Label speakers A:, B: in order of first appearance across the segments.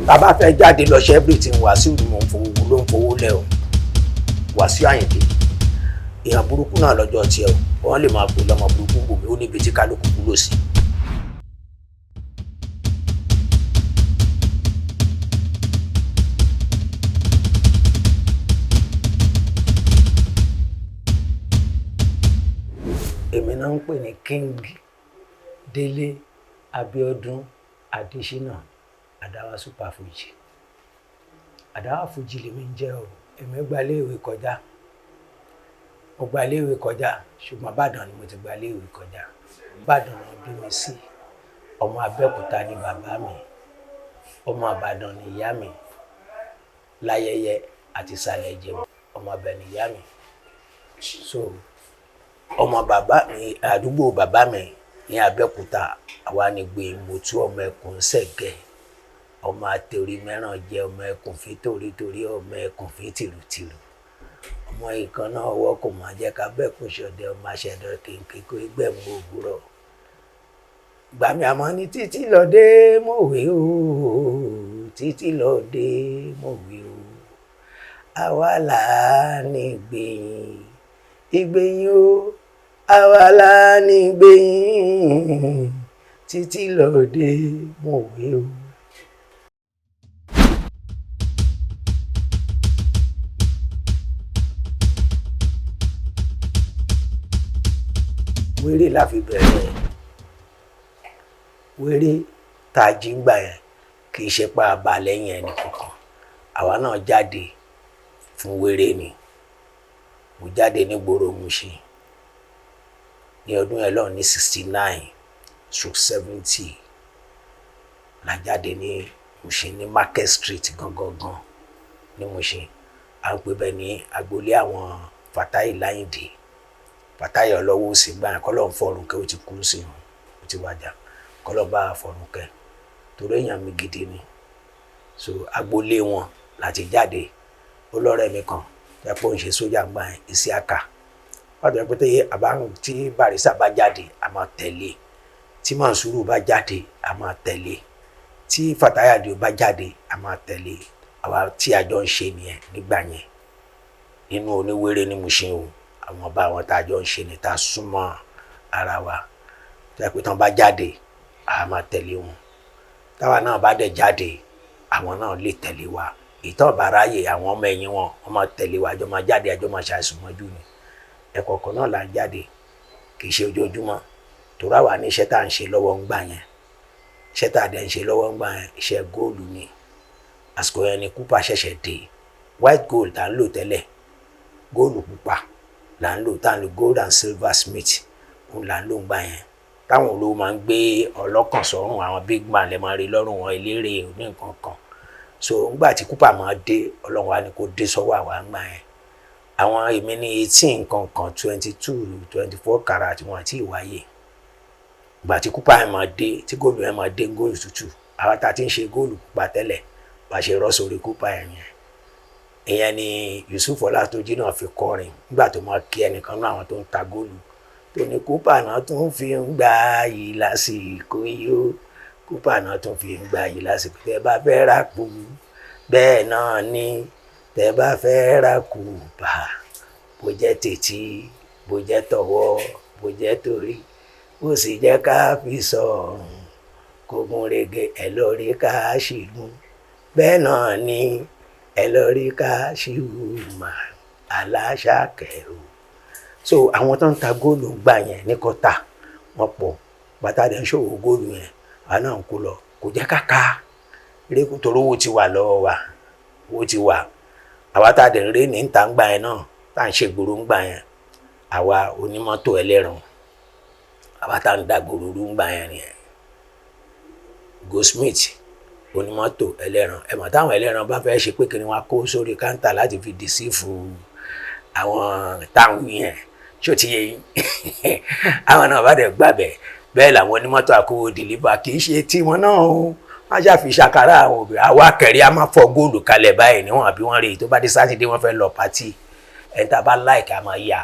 A: Bàbá fẹ́ jáde lọ ṣe everything, Wàsíù ni mò ń fowó, ló ń fowó lẹ̀ o. Wàsíù Àyìndé, èèyàn burúkú náà lọ́jọ́ tiẹ̀ o, wọ́n lè máa pè lọ́mọ burúkú bòmí, ó níbi tí kálukú wúlò sí. Èmi náà ń pè ní King Délé Abíọ́dún Adésínà Adáwà Super Fuji. Adáwà Fuji lèmi ń jẹ́ o. Èmi gba iléèwé kọjá, mo gba iléèwé kọjá, ṣùgbọ́n Ìbàdàn ni mo ti gba iléèwé kọjá. Ìbàdàn náà bí mi sí. Ọmọ Abẹ́òkúta ni bàbá mi, ọmọ Ìbàdàn ni ìyá mi. Láyẹyẹ àti Ìsàlẹ̀ Ìjẹ̀bú, ọmọ ibẹ̀ ni ìyá mi. So ọmọ bàbá mi, àdúgbò bàbá mi ní Abẹ́òkúta, àwa ni gbé mọ̀tú, ọmọ ẹkùn Ṣẹ̀gẹ̀, ọmọ àtẹ̀rí mẹ́ràn jẹ́, ọmọ ẹkùn fi torítorí, ọmọ ẹkùn fi tìrùtìrù, ọmọ ìkan náà ọwọ́ kò máa jẹ́ ká bẹ́kùn ṣọdẹ, ọmọ aṣẹ̀dọ̀ kéńké kó gbẹ̀mú òwúrọ̀. Gbàmí àmọ́ ní títí lọ́dẹ mọ̀wé o, títí lọ́dẹ mọ̀wé o, àwa là á ní gbẹ̀yìn ìgbẹ̀yìn o, àwa là á ní gbẹ̀yìn, títí lọ́dẹ mọ̀wé o. Wéré la fi bẹ̀rẹ̀. Wéré tá a jí ń gbà yẹn, kì í ṣe pa àbá lẹ́yìn ẹnì kankan. Àwa náà jáde fún wéré ni. Mo jáde nígboro Mushin ní ọdún yẹn lọ́hùn ní 69/70 la jáde ní Mushin, ní Market Street gangan ní Mushin. À ń pè bẹ́ẹ̀ ní agboolé àwọn Fatai Láyìndé, Fatai ọlọ́wọ́ òsì gbà yẹn. Kọ́lọ́ ń fọ̀rùn kẹ́, ó ti kú sí i, ó ti wájà, kọ́lọ́ bá a fọ̀rùn kẹ́, torí èèyàn mi gidi ni. So agboolé wọn láti jáde. Olọ́rẹ́ mi kan tẹ́ pé ó ń ṣe sójà gbà yẹn, Isiaka, wọ́n ti pé àbá tí Barrister bá jáde, a máa tẹ̀lé, tí Mansuru bá jáde, a máa tẹ̀lé, tí Fatai Adio bá jáde, a máa tẹ̀lé. Àwa tí a jọ ń ṣe nìyẹn nígbà yẹn nínú oníwéré ní Mushin o. Àwọn bá àwọn tá a jọ ń ṣe ni, tá a súnmọ́ ara wa, tó yẹ pé tí wọ́n bá jáde, a máa tẹ̀lé wọn. Táwa náà bá dẹ̀ jáde, àwọn náà lè tẹ̀lé wa. Ìtàn bàráyè àwọn ọmọ ẹ̀yìn wọn, wọ́n máa tẹ̀lé wa, àjọ máa jáde, àjọ máa ṣàìsùn mọ́jú ni. Ẹ̀kọ̀ọ̀kan náà là ń jáde, kì í ṣe ojoojúmọ́, torí àwa ní iṣẹ́ tá à ń ṣe lọ́wọ́ ń gbà yẹn. Iṣẹ́ tá a dẹ̀ ń ṣe lọ́wọ́ ń gbà yẹn, iṣẹ́ góòlù ni. Àsìkò yẹn ni kúpà ṣẹ̀ṣẹ̀ dé. White gold tá à ń lò tẹ́lẹ̀, góòlù pupa là ń lò, tá à ń lò, gold and silver smith, òun là ń lò ń gbà yẹn, táwọn olówó máa ń gbé ọlọ́kàn sọ́rùn. Àwọn big man lè máa rí lọ́rùn wọn, eléré oní nǹkan kan. So ńgbà tí kúpà máa dé, Ọlọ́run wa ni kó dé sọ́wọ́ àwa ńgbà yẹn. Àwọn èmi ní 18 nǹkan kan, 22, 24 karat wọn àti ìwáyé. Ìgbà tí kúpà yẹn máa dé, tí góòlù yẹn máa dé, góòlù tútù, àwa tá a ti ń ṣe góòlù pupa tẹ́lẹ̀, bá ṣe rọ́ sórí kúpà yẹn yẹn, ìyẹn ni Yusuf Ọlátúnjí náà fi kọrin nígbà tó máa kí ẹnìkan náà, àwọn tó ń ta góòlù, tó ní kúpà náà tún fi ń gba yìí lásìkò yìí ó, kúpà náà tún fi ń gba yìí lásìkò. Tẹ́ bá fẹ́ ra kú bẹ́ẹ̀ náà ni, tẹ́ bá fẹ́ ra kúpà, bó jẹ́ tètí, bó jẹ́ tọwọ́, bó jẹ́ torí, bó sì jẹ́ ká fi sọ̀rùn kó gún régé, ẹ lórí ká ṣìgún, bẹ́ẹ̀ náà ni ẹ lọ rí ká ṣìwùmà aláṣàkẹ́ o. So àwọn tó ń ta góòlù gbà yẹn ní kọ́tà wọ́n pọ̀. Bàtà dẹ̀ ń ṣòwò góòlù yẹn, àwa náà ń kó lọ, kò jẹ́ káka rékù, torí owó ti wà lọ́wọ́ wa, owó ti wà. Àwa tá a dẹ̀ ń rí ní ta ń gbà yẹn náà, tá à ń ṣe gbòòrò ń gbà yẹn, àwa onímọ́tò ẹlẹ́ran, àwa tá à ń da gbòòrò rú ń gbà yẹn nìyẹn. Goldsmith, onímọ́tò ẹlẹ́ran, ẹ mọ̀ táwọn ẹlẹ́ran bá fẹ́ ṣe pé kí ni wọ́n á kó sórí káńtà láti fi dìsífù àwọn táwọn yẹn, ṣó ti yé yín? Àwọn náà bá dẹ̀ gbàbẹ̀ bẹ́ẹ̀ làwọn onímọ́tò àkówó dìlíbà, kì í ṣe tiwọn náà o, wọ́n ṣàfi ṣàkárà àwọn òbí. Àwa kẹ̀rí a máa fọ góòlù kalẹ̀ báyìí níwọ̀n àbí wọ́n rí i tó bá dé sátidé, wọ́n fẹ́ lọ pátì. Ẹni tá a bá láìka, a máa yà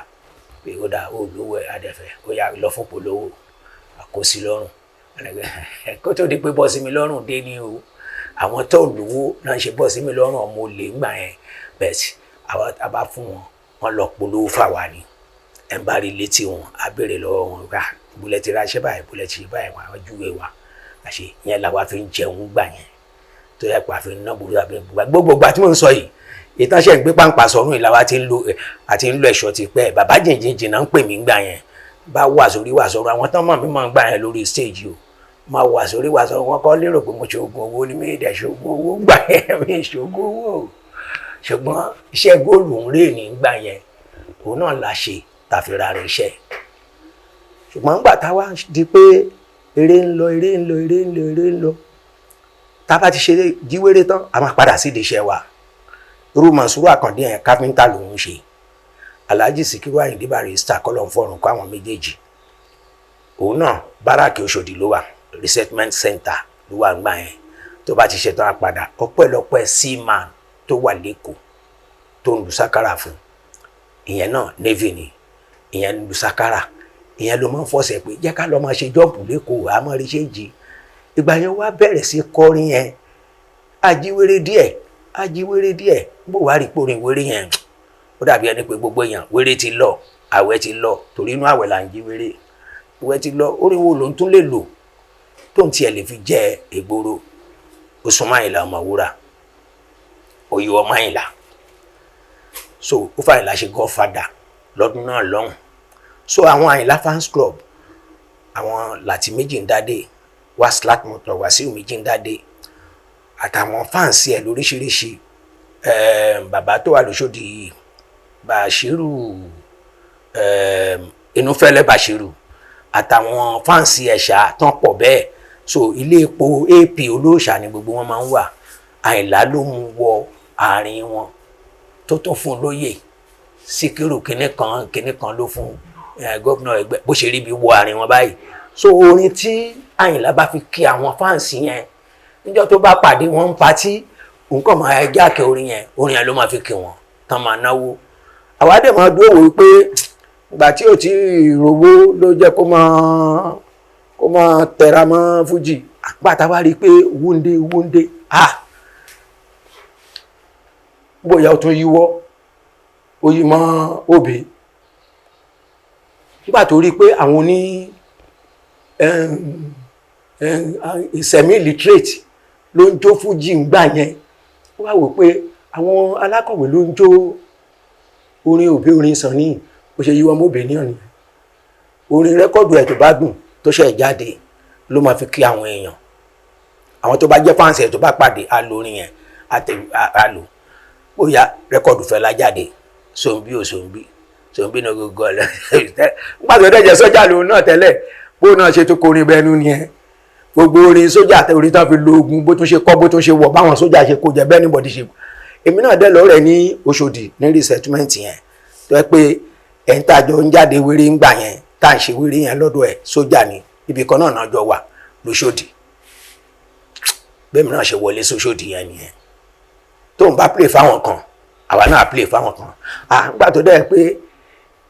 A: pé ó dà, ó lówó ẹ̀ adẹ̀fẹ̀, ó yà lọ fún polówó àkósí lọ́rùn, kó tó di pé bọ́ sí mi lọ́rùn dé ní o. Àwọn tó lówó náà ṣe bọ́ sí mi lọ́rùn, ọmọ olè ńgbà yẹn. Bẹ́ẹ̀ sì àwọn tá a bá fún wọn, wọn lọ polówó fáwa ni. Ẹ̀ ń bá rí létí wọn, á béèrè lọ́wọ́ wọn gbà bólẹ̀ ti ráṣẹ́ báyìí, bólẹ̀ ti ṣe báyìí, wọn á júwe wa àṣẹ yẹn làwa fi ń jẹun gbà yẹn, tó yẹ pé àfi ń ná burúkú àfi ń gbogbo ìgbà tí mò ń sọ yìí. Ìtànṣẹ́ ń gbé pàǹpà sọ̀rùn yìí làwa ti ń lo àti ń lo ẹ̀ṣọ́ ti pẹ́. Bàbá jìnjìnjìn náà ń pè mí gbà yẹn, bá wà sórí wà sọ̀rọ̀ àwọn tán mọ̀ mí máa ń gbà yẹn lórí stage o, máa wà sórí wà sọ̀rọ̀ wọn kọ́ lérò pé mo ṣe oògùn owó ní, mi ìdẹ̀ ṣe oògùn owó gbà yẹn, mi ṣe oògùn owó. Ṣùgbọ́n iṣẹ́ góòlù ń rè ní gbà yẹn, òun náà la ṣe tàfíra rẹ̀ iṣẹ́. Ṣùgbọ́n nígbà táwa di pé eré ń lọ, eré ń lọ, eré ń lọ, eré ń lọ, tá a bá ti ṣe jíwèrè tán, a máa padà sídìí iṣẹ́ wa. Irú Mọ̀súrù Àkàndé yẹn, káfíńtà lòún ṣe. Alhaji Sikiru Ayinde Barrister, kọ́lọ̀ ń fọ̀rùn kọ́ àwọn méjèèjì, òun náà báràkì Òṣòdì ló wà, resettlement center ló wà ńgbà yẹn. Tó bá ti ṣe tán, á padà. Ọpẹ́lọpẹ́ seaman tó wà lẹ́kọ̀ọ́ tó ń lu sákàrà fún ìyẹn náà, navy ni ìyẹn ń lu sákàrà. Ìyẹn ló máa ń fọ̀sẹ̀ pé jẹ́ ká lọ́ọ́ máa ṣe job lẹ́kọ̀ọ́, àmọ́ rí ṣe jì. Ìgbà yẹn wá bẹ̀rẹ̀ sí kọrin yẹn, ajíwèrè díẹ̀, ajíwèrè díẹ̀. Bó wàá rí porin wéré yẹn, ó dàbí ẹni pé gbogbo èèyàn wéré ti lọ, àwẹ̀ ti lọ, torí inú àwẹ̀ là ń jí wéré. Àwẹ̀ ti lọ, orin wo ló ń tún lè lò tó ń tiẹ̀ lè fi jẹ ìgboro? Ó súnmọ́ Àyìnlá Ọmọwúrà, oyè ọmọ Àyìnlá. So ó fà Àyìnlá ṣe godfather lọ́dún náà lọ́hùn. So àwọn Àyìnlá fans club, àwọn Láti méjì ń dádé wá, Slack motor, Wàsíù méjì ń dádé, àtàwọn fans ẹ̀ lóríṣiríṣi. Bàbá tó wà lóṣòdì yìí, Bàṣírù Inúfẹ́lẹ́ Bàṣírù, àtàwọn fans ẹ̀ṣà tán pọ̀ bẹ́ẹ̀. So ilé epo AP olóòṣà ni gbogbo wọn máa ń wà. Àyìnlá ló mú wọ àárín wọn, tó tún fún un lóyè Síkírù kinní kan kinní kan ló fún gómìnà ẹgbẹ́, bó ṣe rí bí wọ àárín wọn báyìí. So orin tí Àyìnlá bá fi kí àwọn fans yẹn níjọ́ tó bá pàdé wọn ń patí, òun kàn máa jákè orin yẹn, orin yẹn ló máa fi kí wọn tán, máa náwó. Àwa dẹ̀ máa dúró wò pé ìgbà tí ò tí ì rówó ló jẹ́ kó máa tẹra mọ́ fújì. Àgbà tá a wá rí i pé owó ń dé, owó ń dé, ah, bóyá ó tún yíwọ́, ó yí mọ́ òbí nígbà tó rí i pé àwọn oní semi illiterate ló ń jó fújì ńgbà yẹn. Ó wá wò pé àwọn alákọ̀wé ló ń jó orin òbí, orin Sunny. Ó ṣe yíwọ́ mọ́ òbí náà nìyẹn. Orin record ẹ̀ tó bá dùn, tó ṣẹ̀ jáde, ló máa fi kí àwọn èèyàn. Àwọn tó bá jẹ́ fans ẹ̀ tó bá pàdé, á lo orin yẹn, á lò. Bóyá record Fẹlá jáde, Zombie ò zombie, zombie náà gbogbo ẹ̀ nígbà tó dẹ̀ jẹ́ sọ́jà lòun náà tẹ́lẹ̀, bó náà ṣe tó kọrin bẹnu nìyẹn. Gbogbo orin sójà, orin tó fi lo ogun, bó tún ṣe kọ́, bó tún ṣe wọ̀, báwọn sójà ṣe kó jẹ bẹ́ẹ̀ níbọ̀dí ṣe. Èmi náà dẹ̀ lọ́rẹ̀ ní Òṣòdì ní resettlement yẹn, tó yẹ pé ẹ̀ ń tàjọ ń jáde wéré ń gbà yẹn, tá à ń ṣe wéré yẹn lọ́dọ̀ ẹ̀, sójà ni, ibì kan náà náà jọ wà lóṣòdì. Bẹ́ẹ̀ mi náà ṣe wọlé sóṣòdì yẹn nìyẹn. Tóun bá play fáwọn kan, àwa náà play fáwọn kan. À ń gbà tó dẹ̀ pé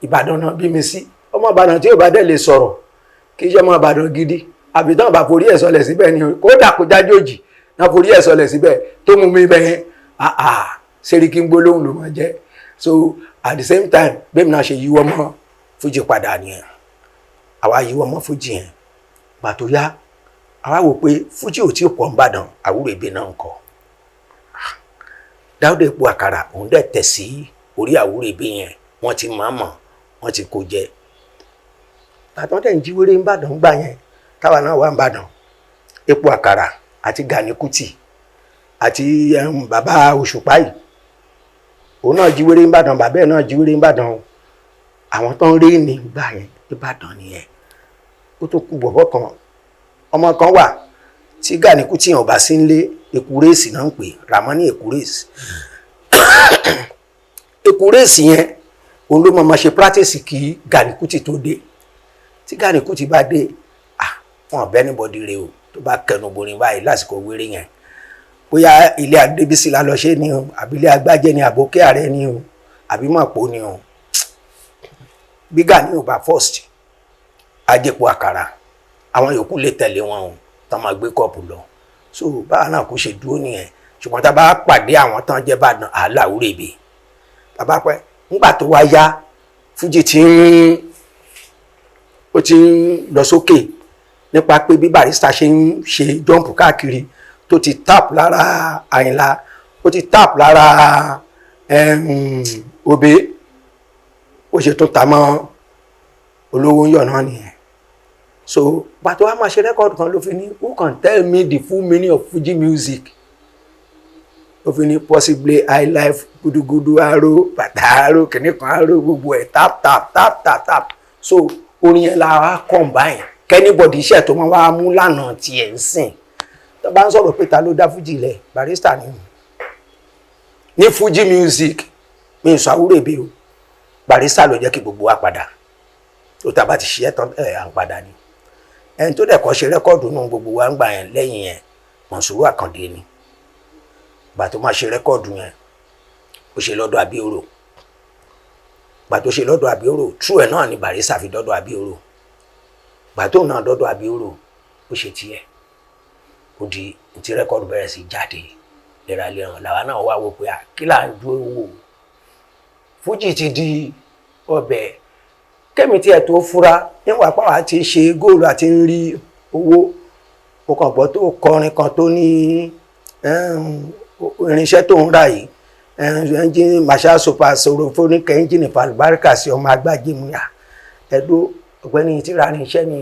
A: Ìbàdàn náà bí mi sí, ọmọ Ìbàdàn tí ò bá dẹ̀ lè sọ̀rọ̀, kì í ṣe ọmọ Ìbàdàn gidi, àbí tán bá forí ẹ̀ sọlẹ̀ síbẹ̀ ni, kódà kó jájòjì náà forí ẹ̀ sọlẹ̀ síbẹ̀ tó mú mi bẹ́yẹn, àà, Sẹ́ríkì ń gbólóhùn ló máa jẹ́. So at the same time, bẹ́ẹ̀ mi náà ṣe yíwọ́ mọ́ fújì padà nìyẹn. Àwa yíwọ́ mọ́ fújì yẹn. Gbà tó yá, àwa wò pé fújì ò tí ì pọ̀ nìbàdàn, àwúrò èbè náà ń kọ́. Dáúdà Epo Àkàrà, òun dẹ̀ tẹ̀ sí orí àwúrò èbè yẹn, wọ́n ti mọ̀ mọ̀, wọ́n ti kó jẹ. Bàtàn dẹ̀ ń jí wéré nìbàdàn gbà yẹn, táwa náà wà nìbàdàn, Epo Àkàrà àti Gani Kuti àti bàbá Òṣùpá yìí, òun náà jí wéré nìbàdàn, bàbá ẹ̀ náà jí wéré nìbàdàn o. Àwọn tó ń rí ní gbà yẹn nìbàdàn nìyẹn. Ó tó kú bọ̀bọ̀ kan, ọmọ kan wà tí Gani Kuti yẹn ò bá sí nílé, Ekuresi náà ń pè, Ramoni Ekuresi. Ekuresi yẹn, òun ló máa ma ṣe practice kí Gani Kuti tó dé. Tí Gani Kuti bá dé, ah, wọn bẹ anybody rè o. Tó bá kẹnu borin báyìí lásìkò wéré yẹn, bóyá ilé Adébísí la lọ ṣe ni o, àbí ilé Agbájé ni, àbókè ààrẹ ni o, àbí Mọ̀pó ni o, bí Gani ò bá first ajẹpo àkàrà, àwọn yòókù lè tẹ̀lé wọn o, tán máa gbé kọ́ọ̀pù lọ. So báwa náà kò ṣe dúró nìyẹn. Ṣùgbọ́n tá a bá pàdé àwọn tán jẹ́ Ìbàdàn, àhálà wúrèbe bàbá pẹ́. Ńgbà tó wá yá, fújì ti ń ó ti ń lọ sókè nípa pé bí Barrister ṣe ń ṣe jump káàkiri, tó ti tap lára Àyìnlá, ó ti tap lára Obey, ó ṣe tún ta mọ́ Olówó ń yọ̀ náà nìyẹn. So pàtó wa máa ṣe record kan ló fi ní, "Who can tell me the full meaning of Fuji music?" Ló fi ní possibly high life, gudugudu aro, bàtà aro, kìnìkan aro, gbogbo ẹ̀ tap tap tap tap tap. So orin yẹn la wá combine kí anybody iṣẹ́ tó máa wá mú lànà tiẹ̀ ń sìn. Tó bá ń sọ̀rọ̀ pé ta ló dá Fuji lẹ̀, Barrister ni ní Fuji music. Mi ò sọ àwúrèbe o, Barrister ló jẹ́ kí gbogbo wa padà tó tá a bá ti ṣiṣẹ́ tán ẹ̀ à ń padà ni. Ẹni tó dẹ̀ kọ́ ṣe record nù gbogbo wa ń gbà yẹn lẹ́yìn yẹn, Mọ̀nsúrù Àkàndé ni. Gbà tó máa ṣe record yẹn, ó ṣe lọ́dọ̀ Àbíòrò. Gbà tó ṣe lọ́dọ̀ Àbíòrò, true ẹ̀ náà ni Barrister fi dọ́dọ̀ Àbíòrò. Gbà tó náà dọ́dọ̀ Àbíòrò, ó ṣe tiẹ̀, ó di ntí record bẹ̀rẹ̀ sí jáde léraléra. Làwa náà wá wò pé kí là ń dúró wò? Fújì ti di ọbẹ̀. Kẹ́mi tiẹ̀ tó fura níwọ̀n apá ti ṣe góòlù àti ń rí owó, mo kàn gbọ́ tó kọrin kan tó ní irinṣẹ́ tó ń rà yìí, ẹ́ńjìnì Marshall super sorophonic ẹ́ńjìnì falùbáríkà sí ọmọ agbájé mu yà ẹ̀dó. Ọ̀gbẹ́ni tí ra irinṣẹ́ ni.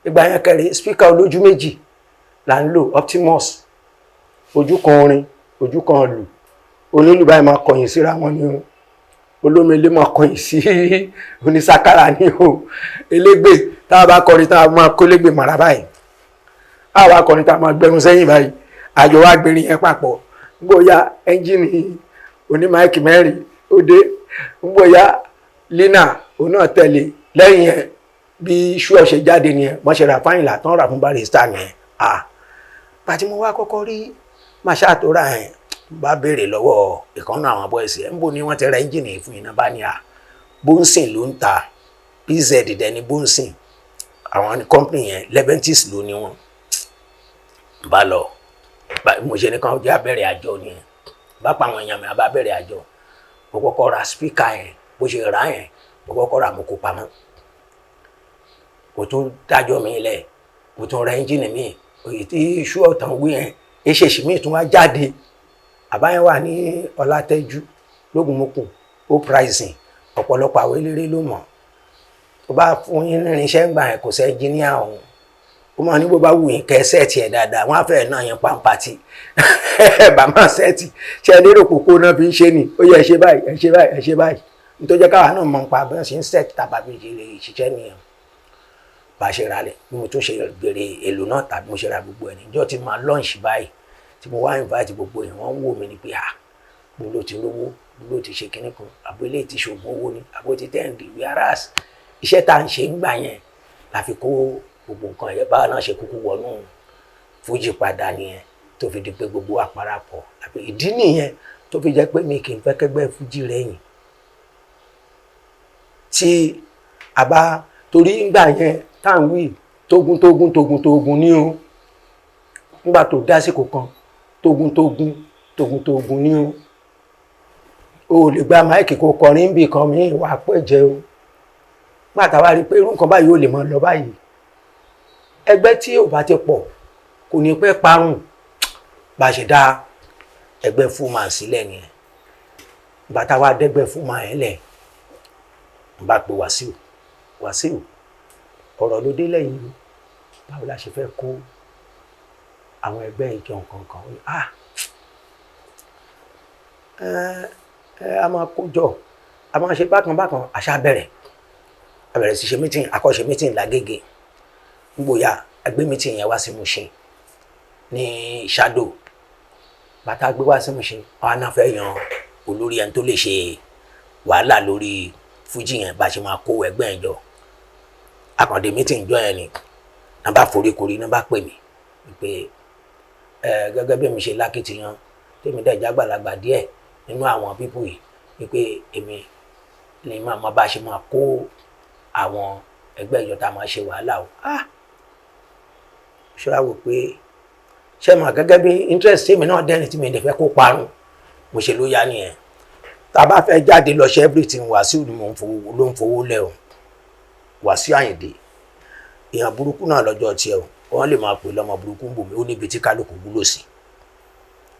A: Ìgbà yẹn kẹrì, speaker olójú méjì là ń lò, Optimus, ojú kan orin, ojú kan lù. Onílù báyìí máa kọ̀yìn síra wọn ni o, olómele máa kọ̀yìn sí onísákárà ni o, elégbè tá a bá kọrin, tá a máa kó légbè mọ́ra báyìí, a wá kọrin, tá a máa gbẹrun sẹ́yìn báyìí, àjọ wa gbẹrin yẹn papọ̀. Bóyá ẹ́ńjìnì oní mic mẹ́rin ó dé, bóyá lina òun náà tẹ̀lé lẹ́yìn yẹn. Bí iṣu ọ̀sẹ̀ jáde nìyẹn, wọ́n ṣe ra fáyìnlá tán rà fún Barrister nìyẹn. Ah, pàtí mo wá kọ́kọ́ rí Marshall tó rà yẹn, bá béèrè lọ́wọ́ ìkànnì àwọn boys ẹ̀ ń bò ní wọ́n ti ra ẹ́ńjìnì fún iná, bá ní à Bonson ló ń ta, PZ dẹni Bonson, àwọn company yẹn, Leventis ló ní wọn. Bá lọ, mo ṣe ní kan jẹ́ abẹ́rẹ́ àjọ nìyẹn. Bá pa àwọn èèyàn mi, bá bẹ̀rẹ̀ àjọ. Mo kọ́kọ́ ra speaker yẹn, bó ṣe rà yẹn, mo kọ́kọ́ rà, mo kó pamọ́. Mo tún dájọ́ mi lẹ̀, mo tún ra ẹ́ńjìnì mi, òyì tí iṣu ọ̀tàn wí yẹn, eṣèṣì mi tún wá jáde. Àbáyẹn wà ní Ọlátẹ́jú lógúnmọ́kùn ó pricing. Ọ̀pọ̀lọpọ̀ àwọn eléré ló mọ̀. Tó bá fún yín nírinṣẹ́ ń gbà yẹn, kò sẹ́ ẹnjíníà ọ̀hún, ó máa ní bó bá wù yín kẹ́ set ẹ̀ dáadáa, wọ́n á fẹ́ náà yẹn pàǹpàtì bá máa set. Ṣe ẹ lérò kókó náà fi ń ṣe ni? Ó yẹ ẹ ṣe báyìí, ẹ ṣe báyìí, ẹ ṣe báyìí. Nítorí jẹ́ káwa náà mọ̀ nípa bí wọ́n ṣe ń set tàbí bí ṣe lè ṣiṣẹ́ nìyẹn. Bá a ṣe ra lẹ̀ bí mo tún ṣe béèrè èlò náà tàbí mo ṣe ra gbogbo ẹ̀ níjọ́ tí máa launch báyìí, tí mo wá invite gbogbo yẹn, wọ́n ń wò mí ni pé, ah, mo ló ti lówó, mo ló ti ṣe kinní kan, àbó eléyìí ti ṣògùn owó ni, àbó ti tẹ́ǹdì. Whereas iṣẹ́ tá à ń ṣe ń gbà yẹn la fi kó gbogbo nǹkan yẹn. Báwa náà ṣe kúkú wọnú fújì padà nìyẹn, tó fi di pé gbogbo wa parapọ̀. Àbí ìdí nìyẹn tó fi jẹ́ pé mi kì í fẹ́ kẹ́gbẹ́ fújì rẹ̀yìn tí a bá torí ńgbà yẹn tá à ń wí tógun tógun tógun tógun ní o. Ńgbà tó dásìkò kan, tógun tógun tógun tógun ní o. O lè gba mic kó kọrin bí kan mi wà pẹ́ jẹ́ o. Nígbà tá a wá rí i pé irú nǹkan báyìí ò lè máa lọ báyìí, ẹgbẹ́ tí ò bá ti pọ̀ kò ní pẹ́ parun. Bá a ṣe dá ẹgbẹ́ Fullman sílẹ̀ nìyẹn. Ìgbà tá a wá dẹ́gbẹ́ Fullman yẹn lẹ̀, n bá pe Wàsíù. Wàsíù, ọ̀rọ̀ ló dé lẹ́yìn o, báwo la ṣe fẹ́ kó àwọn ẹgbẹ́ ìjọ nǹkan kan? Ó ní, ah, ẹ ẹ, a máa kó jọ, a máa ṣe bákan bákan. Àṣà bẹ̀rẹ̀, a bẹ̀rẹ̀ sí ṣe meeting, akọ́ṣe meeting lágége. Ngbòya ẹgbẹ́ meeting yẹn wá sí Mushin ní Shadow. Bàtà gbé wá sí Mushin, àwọn náà fẹ́ yan olórí, ẹni tó lè ṣe wàhálà lórí fújì yẹn, bá a ṣe máa kó ẹgbẹ́ yẹn jọ. Akàndé meeting jọ yẹn ni náà bá foríkorí, náà bá pè mí pé ẹ gẹ́gẹ́ bí mi ṣe lákìtìyàn, tèmi dẹ̀ jágbàlagbà díẹ̀ nínú àwọn people yìí, wípé èmi ni máa ma bá a ṣe máa kó àwọn ẹgbẹ́ ìjọ tá a máa ṣe wàhálà o. Ah, ṣé wàá wò pé Ṣé mà gẹ́gẹ́ bí interest tèmi náà dẹ́ni tí mi lè fẹ́ kó parun, mo ṣe ló yá nìyẹn. Tá a bá fẹ́ jáde lọ ṣe everything, Wàsíù ni mò ń fowó ló ń fowó lẹ̀ o. Wàsíù Àyìndé, èèyàn burúkú náà lọ́jọ́ tiẹ̀ o, wọ́n lè máa pè lọ́mọ burúkú ń bò mí. Ó níbi tí kálukú wúlò sí,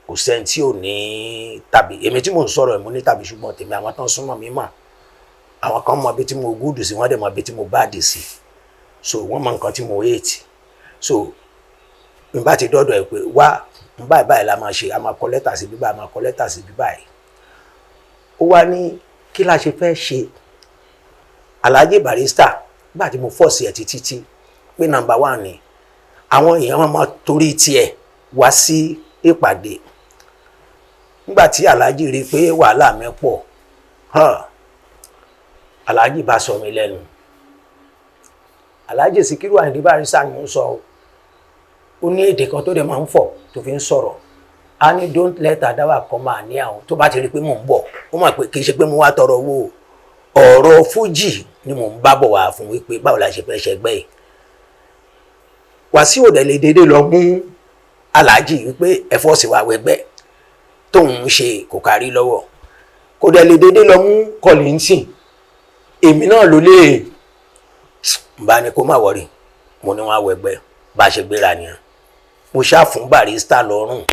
A: kò sẹ́ni tí ò ní tàbí èmi tí mò ń sọ̀rọ̀ ẹ̀ mo ní tàbí, ṣùgbọ́n tèmi, àwọn tó ń súnmọ́ mi mọ̀, àwọn kan mọ ibi tí mo good sí, wọ́n dẹ̀ mọ ibi tí mo bad sí, so wọ́n mọ nǹkan tí mo hate. So n bá ti dọ́dọ̀ ẹ̀ pé wá n báyìí báyìí la máa ṣe, a máa kọ lẹ́tà sí bíbáyìí, a máa kọ lẹ́tà sí bíbáyìí. Ó wá ní kí la ṣe fẹ́ ṣe. Alhaji Barrister, nígbà tí mo force ẹ̀ títí tí pé number one ni àwọn èèyàn wọn máa torí tiẹ̀ wá sí ìpàdé. Nígbà tí Alhaji rí i pé wàhálà mi pọ̀, Alhaji bá sọ mi lẹ́nu. Alhaji Sikiru Ayinde Barrister ni mo ń sọ. Ó ní èdè kan tó dẹ̀ máa ń fọ̀ tó fi ń sọ̀rọ̀. A ní, "Don't let Adawa come ní àwọn." Tó bá ti rí i pé mò ń bọ̀, ó mọ̀ pé kì í ṣe pé mo wá tọrọ owó, ọ̀rọ̀ fújì ni mò ń bá bọ̀ wá fún, wípé báwo la ṣe fẹ́ ṣẹgbẹ́ yìí. Wàsíù òdẹ lè dédé lọ mú Alhaji wípé ẹ̀fọ́ sì wà wẹgbẹ́ tóun ń ṣe kò kárí lọ́wọ́, kò dẹ̀ lè dédé lọ mú Kollington, èmi náà ló lè bá ní kó má worry. Mo ní wọn á wẹgbẹ́. Bá a ṣe gbéra nìyẹn. Mo ṣáà fún Barrister lọ́rùn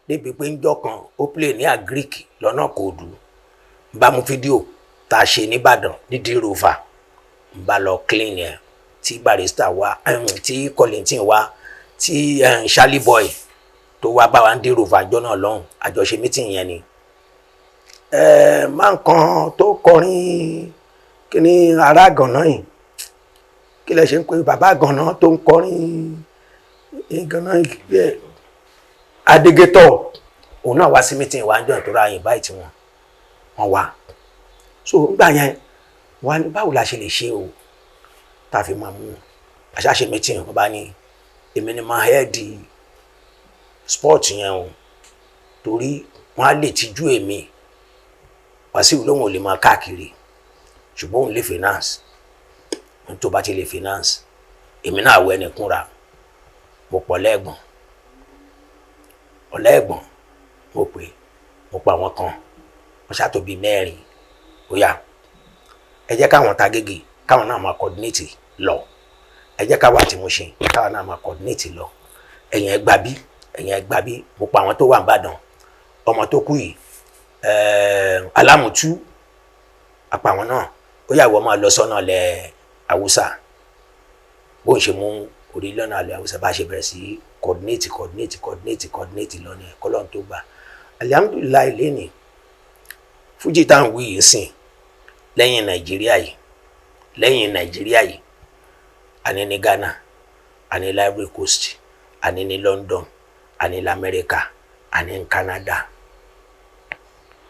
A: débi pé ńjọ́ kan, ó play ní Agric lọ́nà Kòòdú, n bá mú fídíò tá a ṣe nìbàdàn ní D-Rover, n bá lọ clean yẹn, tí Barrister wá, tí Kollington wá, tí Charlie Boy tó wá bá wa ń D-Rover àjọ náà lọ́hùn, àjọṣe meeting yẹn ni. Máa ń kan tó kọrin kí ni ará gànà yìí, kí lẹ ṣe ń pè bàbá gànà tó ń kọrin gànà yìí, Adégétọ̀, òun náà wá sí meeting wa ń jọ ìtura invite wọn, wọn wá. So nígbà yẹn wá ní báwo la ṣe lè ṣe o tá a fi máa mú àṣàṣe meeting. Wọn bá ní èmi ni máa head sport yẹn o, torí wọn á lè tijú èmi. Wàsíù lóun ò lè máa káàkiri, ṣùgbọ́n òun lè finance. Ohun tó bá ti lè finance, èmi náà wọ ẹnì kúnra. Mo pọ̀ lẹ́ẹ̀gbọ́n ọ̀lẹ́ẹ̀gbọ́n, mo pè, mo pa àwọn kan, wọ́n ṣàtò bíi mẹ́rin. Ó yá, ẹ jẹ́ káwọn ta Gègé, káwọn náà máa coordinate lọ. Ẹ jẹ́ káwa tí mo ṣe, káwọn náà máa coordinate lọ. Ẹ̀yìn ẹ gbà bí, ẹ̀yìn ẹ gbà bí. Mo pa àwọn tó wà nìbàdàn, ọmọ tó kú yìí, Alámùtú, àpà àwọn náà. Ó yà wọ́n máa lọ sọ́nà lẹ̀ Haúsá. Bó ń ṣe mú orí lọ́nà àlẹ́ Haúsá, bá ṣe bẹ̀rẹ̀ sí coordinate, coordinate, coordinate, coordinate lọ ní ẹ̀kọ́ lọ́n tó gbà. Alihamudulilayi, lẹ́nìí, fújì tá à ń wí yìí sìn, lẹ́yìn Nàìjíríà yìí, lẹ́yìn Nàìjíríà yìí, àní ní Ghana, àní ní Ivory Coast, àní ní London, àní ní Amẹ́ríkà, àní ní Canada,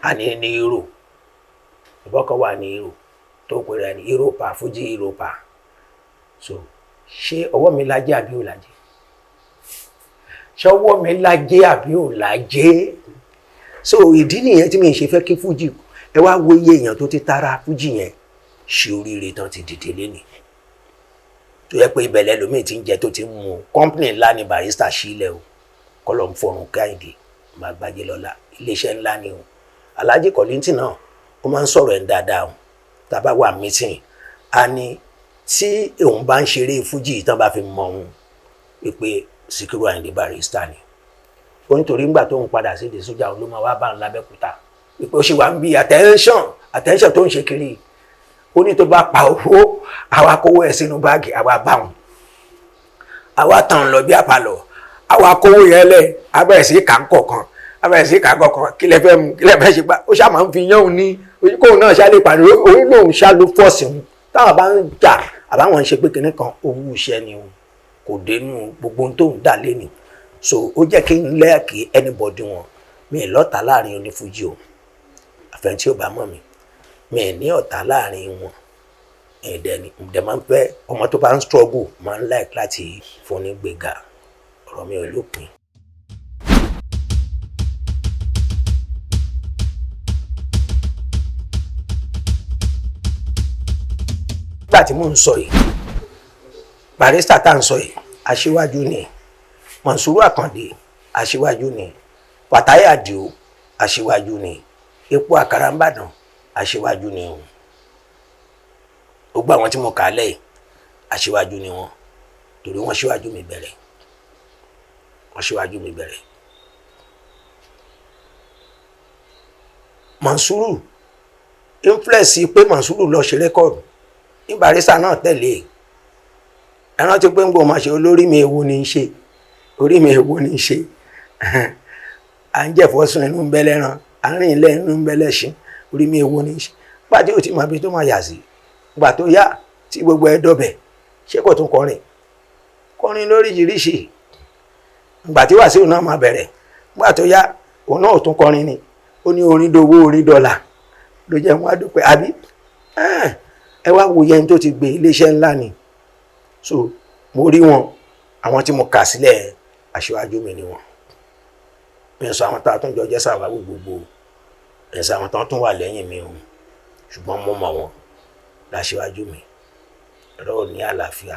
A: àní ní Europe. Ìbọ́kọ̀ wà ní Europe tó ń pèrè ní Europa, fújì Europa. So ṣé ọwọ́ mi lájẹ́ àbí ò lájẹ́? Ṣé ọwọ́ mi lájẹ́ àbí ò lájẹ́? So ìdí nìyẹn tí mi ṣe fẹ́ kí fújì. Ẹ wá wo iye èèyàn tó ti tara fújì yẹn ṣe oríire tán, ti dìde lénìí, tó yẹ pé ibẹ̀ lẹ́lòmíì ti ń jẹ, tó ti ń mu. Company ńlá ni Barrister sílẹ̀ o, kọ́lọ̀ ń fọrùn Kẹ́hìndé máa gbajẹ́ lọ́la. Iléeṣẹ́ ńlá ni o. Alhaji Kollington náà, ó máa ń sọ̀rọ̀ ẹ̀ dáadáa o. Tá a bá wà meeting, a ní tí òun bá ń ṣeré fújì tán, bá fi mọ òun wípé Sikiru Ayinde Barrister ni ó, nítorí ńgbà tó ń padà sí ìdí sójà, òun ló máa wá bá ń lábẹ́kúta wípé ó ṣe wà ń bí attention, attention tó ń ṣe kiri. Ó ní tó bá pa owó, àwa kówó ẹ̀ sínú báàgì, àwa bá wọn, àwa tàn lọ bí àpàlọ́, àwa kówó yẹn lẹ̀, abẹ́rẹ́ sí kà ń kọ̀ọ̀kan, abẹ́rẹ́ sí kà ń kọ̀ọ̀kan. Kí lẹ fẹ́ mu? Kí lẹ fẹ́ ṣe? Gbá ó ṣáà máa ń fi yán òun ní kóun náà ṣá lè pàdé òun, lòun ṣá ló force òun. Táwọn bá ń jà àbáwọn ń ṣe pé kinní kan, owó iṣẹ́ ni o, kò dénú gbogbo ohun tó ń dà lẹ́nu. So ó jẹ́ kí n lẹ́ẹ̀kì anybody wọn. Mi ì lọ́ta láàrin onífújì o, àfẹn tí ó bá mọ̀ mi, mi ì ní ọ̀tá láàrin wọn. Ẹ̀ẹ́dẹ̀ ni ǹdẹ̀ máa ń fẹ́ ọmọ tó bá ń struggle, máa ń like láti fún ní gbéga. Ọ̀rọ̀ mi ò lópin. Nígbà tí mò ń sọ yìí, Barrister tá à ń sọ yìí, aṣíwájú ni Mọ̀nsúrù Àkàndé. Aṣíwájú ni. Fatai Adio, aṣíwájú ni. Epo Àkàrà ńbàdàn, aṣíwájú ni o. Gbogbo àwọn tí mo kà á lẹ́yìn, aṣíwájú ni wọ́n, torí wọ́n ṣíwájú mi bẹ̀rẹ̀, wọ́n ṣíwájú mi bẹ̀rẹ̀. Mọ̀nsúrù influence pé Mọ̀nsúrù lọ ṣe rẹ́kọ̀dù ní Barrister náà tẹ̀lé. Ẹ rántí pé ń gbọ́ máa ṣe olórí mi èwo ni ń ṣe, orí mi èwo ni ń ṣe, à ń jẹ̀fọ́ sùn inú ń bẹ́ lẹ́ran, à ń rìn ilẹ̀ inú ń bẹ́ lẹ́ṣin, orí mi èwo ni ń ṣe. Pàdé ò tí máa bí tó máa yà sí gbà tó yá tí gbogbo ẹ dọ̀bẹ̀, ṣé kò tún kọrin kọrin lóríṣiríṣi? Gbà tí Wàsíù náà máa bẹ̀rẹ̀, gbà tó yá òun náà ò tún kọrin ni, ó ní orin dowó orin dọ́là ló jẹ́ wọn á dúpẹ́ àbí. Ẹ wá wo yẹn tó ti gbé iléeṣẹ́ ńlá ni. So mo rí wọn, àwọn tí mo kà sílẹ̀ aṣíwájú mi ni wọn. Mi sọ àwọn tá a tún jọ jẹ́ sàwáwù gbogbo ẹ̀sẹ̀, àwọn tó tún wà lẹ́yìn mi o, ṣùgbọ́n mo mọ̀ wọn láṣíwájú mi. Ẹ̀rọ ò ní àlàáfíà.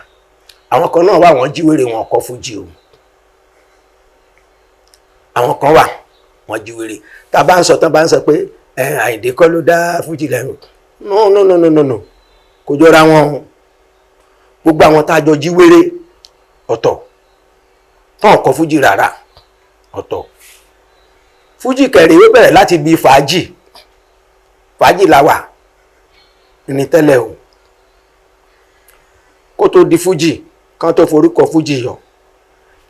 A: Àwọn kan náà wà, wọ́n jíwèrè, wọn kọ́ fújì o. Àwọn kan wà, wọ́n jíwèrè. Tá a bá ń sọ tán, bá ń sọ pé ẹ Àyìndé kọ́ ló dá fújì lẹ́nu, no no no no no no, kò jọra wọn o. Gbogbo àwọn tá a jọ jíwèrè ọ̀tọ̀, tán kọ́ fújì rárá ọ̀tọ̀. Fújì kẹrì ó bẹ̀rẹ̀ láti bí fàájì, fàájì la wà ní tẹ́lẹ̀ o, kó tó di fújì kán tó forúkọ fújì yọ.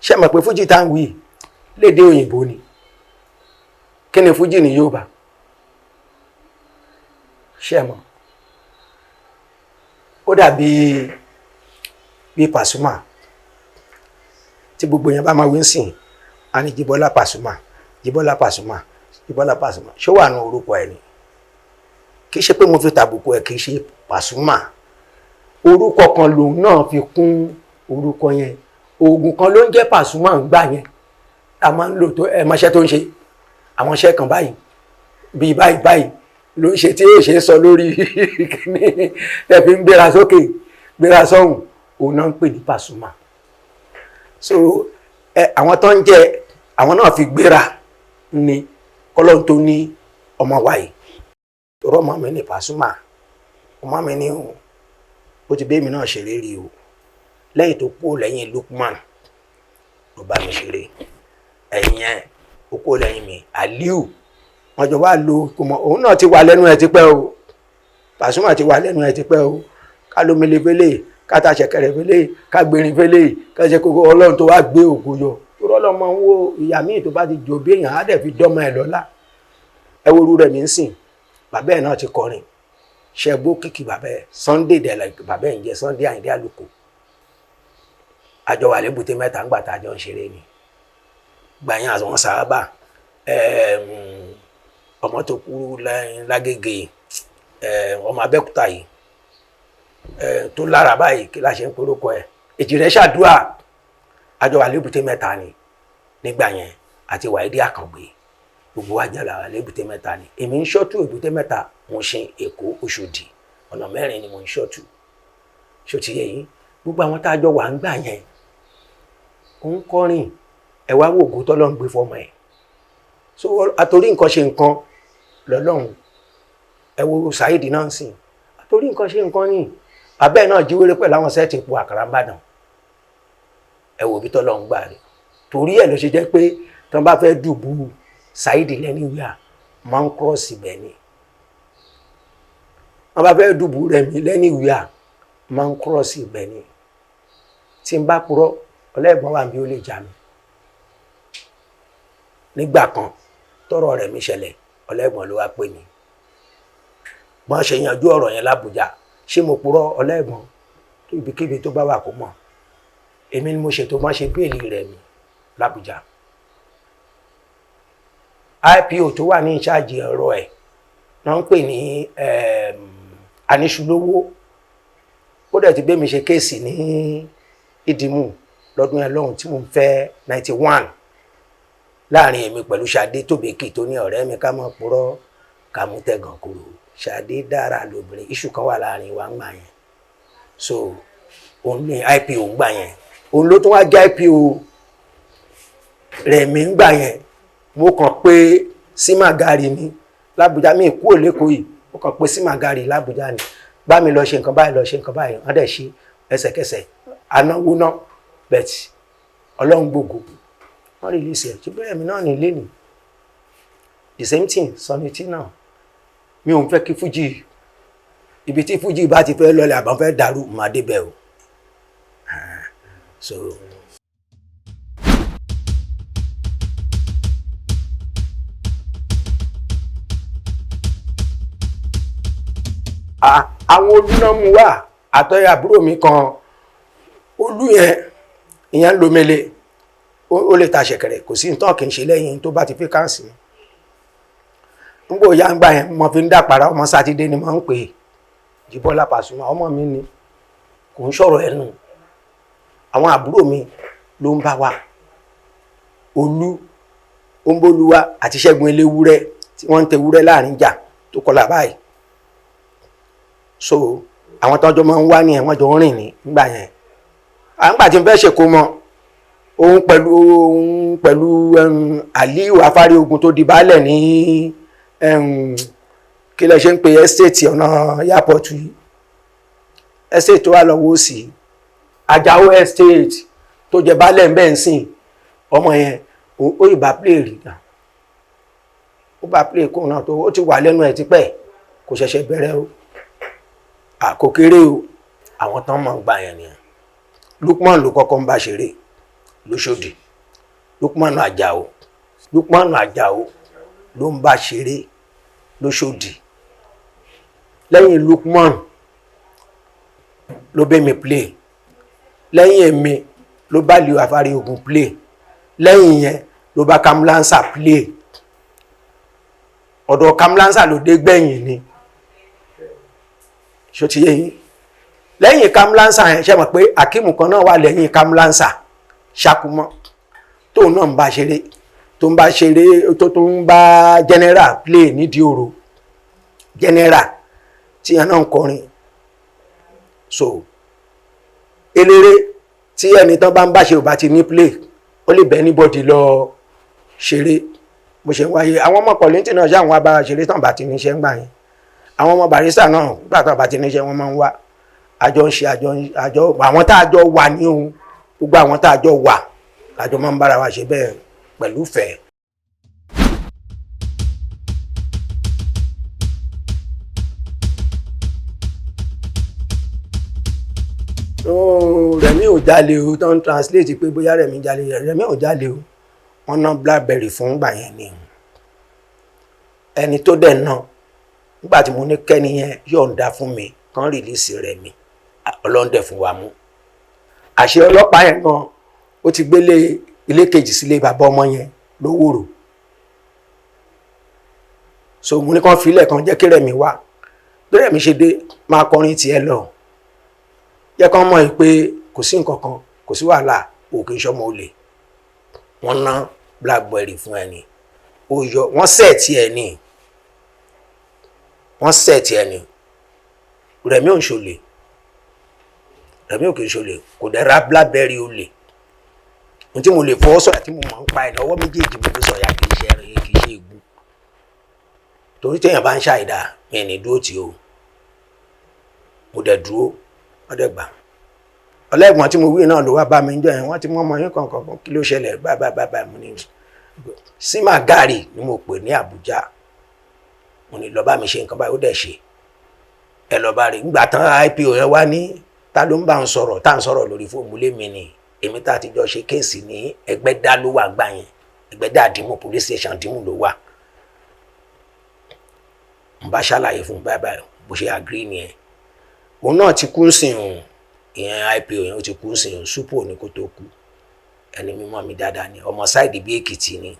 A: Ṣé mọ̀ pé fújì tá ń wí lédè òyìnbó ni? Kí ni fújì ní Yorùbá? Ṣé mọ̀ ó dàbí bí Pasuma tí gbogbo yẹn bá máa wí ń sìn, á ní Jíbọ́lá Pasuma, Jíbọ́lá Pasuma, Jíbọ́lá Pasuma. Ṣé wà ní orúkọ ẹ ni? Kì í ṣe pé mo fi tàbùkù ẹ, kì í ṣe Pasuma, orúkọ kan lòun náà fi kún orúkọ yẹn. Oògùn kan ló ń jẹ́ Pasuma ń gbà yẹn a máa ń lò tó ẹ mọṣẹ́ tó ń ṣe, àwọn iṣẹ́ kan báyìí bíi báyìí báyìí ló ń ṣe tí èyí ṣe é sọ lórí kíní ẹ fi ń gbéra sókè gbéra sọ́hùn, òun náà ń pè ní Pasuma. So ẹ àwọn tó ń jẹ àwọn náà fi gbéra ni kọ́lọ́n tó ní ọmọ wa yìí, tọrọ ọmọ mi ní Pasuma, ọmọ mi ní o, ó ti bẹ́ẹ̀ mi náà ṣeré rí o. Lẹ́yìn tó kú lẹ́yìn Lukman ló bá mi ṣeré, ẹ̀yìn ẹ̀ ó kú lẹ́yìn mi Aliu, wọ́n jọ wá lo kò mọ̀, òun náà ti wà lẹ́nu ẹ̀ tipẹ́ o. Pasuma ti wà lẹ́nu ẹ̀ tipẹ́ o. Ká lómele fẹ́lẹ̀, ká ta ṣẹ̀kẹ̀rẹ̀ fẹ́lẹ̀, ká gbèrín fẹ́lẹ̀, ká ṣe kókó. Ọlọ́run tó wá gbé ògo yọ, tòrọ́ lọ́mọ ń wo ìyá míì tó bá ti jò bí èèyàn á dẹ̀ fi dọ́mọ ẹ̀ lọ́lá. Ẹ wo orú rẹ̀ mi ń sìn, bàbá ẹ̀ náà ti kọrin ṣẹ́gbó kìkì, bàbá ẹ̀ Sunday dẹ̀ bàbá ẹ̀ ń jẹ́ Sunday Àyìndé Àlùkò. Àjọ wà lébùté mẹ́ta ńgbà tá a jọ ń ṣeré ni gbàyàn àwọn sábà ọmọ tó kú lágége, ọmọ Abẹ́òkúta yìí tó lára báyìí, kí la ṣe ń porúkọ ẹ̀, èjì rẹ̀ ṣàdúrà. Àjọ wà lébùté mẹ́ta ni nígbà yẹn àti Wàídì Àkàngbé, gbogbo wa jẹ́ wà lébùté mẹ́ta ni. Èmi ń ṣọ́tù èbúté mẹ́ta, Mùṣín, Èkó, Òṣòdì, ọ̀nà mẹ́rin ni mo ń ṣọ́tù. Ṣó ti yé yín? Gbogbo àwọn tá a jọ wà ń gbà yẹn ó ń kọrin, ẹ wá wò ògo tọ́lọ́run gbé fọmọ ẹ̀. So àtòrí nǹkan ṣe nǹkan lọ́lọ́run. Ẹ wo Saheed náà sìn, àtòrí nǹkan ṣe nǹkan ní abẹ́ náà jíwèrè pẹ̀lú àwọn sẹ́ẹ̀tì ipò àkàrà ń bàdàn. Ẹ wo bí tọ́lọ́run gbà rẹ̀. Torí ẹ̀ ló ṣe jẹ́ pé tí wọ́n bá fẹ́ dùbú Saheed lẹ́niwíà máa ń kírọ́ọ̀sì bẹ́ẹ̀ ni, wọ́n bá fẹ́ dùbú Rẹ̀mí lẹ́niwíà máa ń kírọ́ọ̀sì bẹ́ẹ̀ ni. Tí n bá purọ́, ọlẹ́gbọ́n wà bí ó lè jà mí. Nígbà kan tọ́rọ̀ Rẹ̀mí ṣẹlẹ̀, ọlẹ́gbọ́n ló wá pè mí, bọ́n ṣe yanjú ọ̀rọ̀ yẹn l'Ábùjá. Ṣé mo purọ́? Ọlẹ́gbọ́n tó ibikíbi tó bá wà kó mọ̀, èmi ni mo ṣètò bọ́n ṣe béèlì Rẹ̀mí l'Ábùjá. IPO tó wà ní ìṣáàjì ọ̀rọ̀ ẹ̀ náà ń pè ní Aníṣulówó, ó dẹ̀ ti gbé mi ṣe kéèsì ní Ìdìmú lọ́dún yẹn lọ́hùn tí mo ń fẹ́ 91, láàrin èmi pẹ̀lú Ṣadé Tóbèkì tó ní ọ̀rẹ́ mi ká mọ̀ purọ́ ká mú tẹ̀gàn kúrò, Ṣadé dára lóbìnrin, iṣu kan wà láàrin wa ń gbà yẹn. So òun ní IPO ń gbà yẹn, òun ló tún wá jẹ́ IPO. Rẹ̀mí ń gbà yẹn, mo kàn pé Símàgárì ni l'Ábùjá, mi kúrò lẹ́kọ̀ọ́ yìí, mo kàn pé Símàgárì l'Ábùjá ni, bá mi lọ ṣe nǹkan báyìí, lọ ṣe nǹkan báyìí. Wọ́n dẹ̀ ṣe ẹsẹ̀kẹsẹ̀, anáwó náà bẹ̀t Ọlọ́run gbogbo wọ́n release ẹ̀. Ṣé bẹ́ẹ̀ mi náà ní lé ní the same thing. Sonny T náà, mi ò ń fẹ́ kí fújì, ibi tí fújì bá ti fẹ́ lọlẹ̀ àbọ̀n fẹ́ dàrú, màá débẹ̀ o. So. Àwọn olúnámú wà àtọ́yà àbúrò mi kan, olú yẹn, ìyẹn ń lomele, ó lè ta ṣẹ̀kẹ̀rẹ̀, kò sí nǹkan kì í ṣe lẹ́yìn tó bá ti fi káǹsì mi. Ngbò ya ń gbà yẹn, mo fi ń dàpàrà ọmọ sátidé ni mo ń pè é, Jíbọ́lá Pàṣùmà, ọmọ mi ni, kò ń sọ̀rọ̀ ẹnu. Àwọn àbúrò mi ló ń bá wa, olú òǹbolúwa àti Ṣẹ́gun eléwúrẹ́ tí wọ́n ń tẹ ewúrẹ́ láàrin ìjà tó kọlà báyìí. So àwọn tọ́jọ́ máa ń wá ní ẹ̀, wọ́n jọ ń rìn ní nígbà yẹn. À ń gbà tí n fẹ́ ṣèkó mọ òun pẹ̀lú Aliyu Afárí Ogun tó di baálẹ̀ ní, kí lẹ ṣe ń pe estate ọ̀nà airport yìí, estate tó wà lọ́wọ́ òsì, Àjàó estate, tó jẹ baálẹ̀ ń bẹ́ẹ̀ ń sìn. Ọmọ yẹn ó ìbá play rí gan, ó bá play kóun náà tó ó ti wà lẹ́nu ẹ̀ tipẹ́, kò ṣẹ̀ṣẹ̀ bẹ̀rẹ̀ o, àkókéré o. Àwọn tán máa ń gbà yẹn nìyẹn. Lukman ló kọ́kọ́ ń bá ṣeré lóṣòdì, Lukman Àjàó, Lukman Àjàó ló ń bá ṣeré lóṣòdì. Lẹ́yìn Lukman ló bẹ́ mi play, lẹ́yìn èmi ló bá Liu Afárí Ogun play, lẹ́yìn yẹn ló bá Kamlansa play. Ọ̀dọ̀ Kamlansa ló dé gbẹ̀yìn ni, ṣó ti yé yín? Lẹ́yìn Kamlansa yẹn, ṣe mọ̀ pé Akeem kan náà wà lẹ́yìn Kamlansa, Ṣakumọ́, tóun náà ń bá ṣeré, tó ń bá ṣeré, tó ń bá general play nídìí òru, general tí yẹn náà ń kọrin. So eléré tí ẹni tán bá ń bá ṣe ò bá ti ní play, ó lè bẹ́ anybody lọ ṣeré. Bó ṣe ń wáyé, àwọn ọmọ Kọ̀lìntì náà ṣé àwọn abára ṣeré tán bá ti níṣẹ́ ń gbà yẹn. Àwọn ọmọ Barrister náà gbà tán bá ti níṣẹ́, wọ́n máa ń wá, àjọ ń ṣe, àjọ àwọn tá a jọ wà ní òun, gbogbo àwọn tá a jọ wà lájọ máa ń bára wa ṣe bẹ́ẹ̀ pẹ̀lú ìfẹ́. Rẹ̀mí ò jalè o, tó ń translate pé bóyá Rẹ̀mí jalè. Rẹ̀mí ò jalè o. Wọ́n ná blackberry fún gbà yẹn ni. Ẹni tó dẹ̀ ná, nígbà tí mo ní kẹ́ni yẹn yọ̀ǹda fún mi kán release Rẹ̀mí, Ọlọ́run dẹ̀ fún wa mú. Àṣẹ ọlọ́pàá yẹn gan, ó ti gbélé ilé kejì sílé bàbá ọmọ yẹn lówòrò. So mo ní kán filẹ̀, kan jẹ́ kí Rẹ̀mí wá. Bí Rẹ̀mí ṣe dé, máa kọrin tiẹ̀ lọ, jẹ́ kán mọ̀ pé kò sí nǹkan kan, kò sí wàhálà, òkè ìṣọmọ olè. Wọ́n ná blackberry fún ẹni ó yọ, wọ́n set ẹ̀ ní, wọ́n set ẹ̀ ní. Rẹ̀mí ò ń ṣolè, Rẹ̀mí ò kì í ṣolè, kò dẹ̀ ra blackberry olè. Ohun tí mo lè fọwọ́ sọ̀yà tí mo mọ̀ ń pa ẹ̀ lọ́wọ́ méjèèjì, mo fi sọ̀yà, kì í ṣe ẹ̀rìn, kì í ṣe egun, torí téèyàn bá ń ṣàìdá, mi ní dúró tì o. Mo dẹ̀ dúró, wọ́n dẹ̀ gbà. Ọlẹ́gbọ̀n tí mo wí náà ló wá bá mi ń jọ yẹn, wọ́n ti mú ọmọ yín kankan, kí ló ṣẹlẹ̀? Báyìí báyìí báyìí. Mo ní Símàgárì ni mo pè ní Àbújá, mo ní lọ bá mi ṣe nǹkan báyìí, ó dẹ̀ ṣe. Ẹ lọ bá rí ngbà tán IPO yẹn wá ní ta ló ń bá ń sọ̀rọ̀, tá à ń sọ̀rọ̀ lórí fóònù lé mi ni èmi tá a ti jọ ṣe case ní Ẹgbẹ́dá ló wà gbà yẹn, Ẹgbẹ́dá Àdìmú, police station Àdìmú ló wà. N bá ṣàlàyé fún un báyìí báyìí, bó ṣe agree nìyẹn. Òun náà ti kú sìn òun, ìyẹn IPO yẹn, ó ti kú sìn òun, súpò ní kó tó kú. Ẹni mímọ́ mi dáadáa ni, ọmọ side bí Èkìtì ni,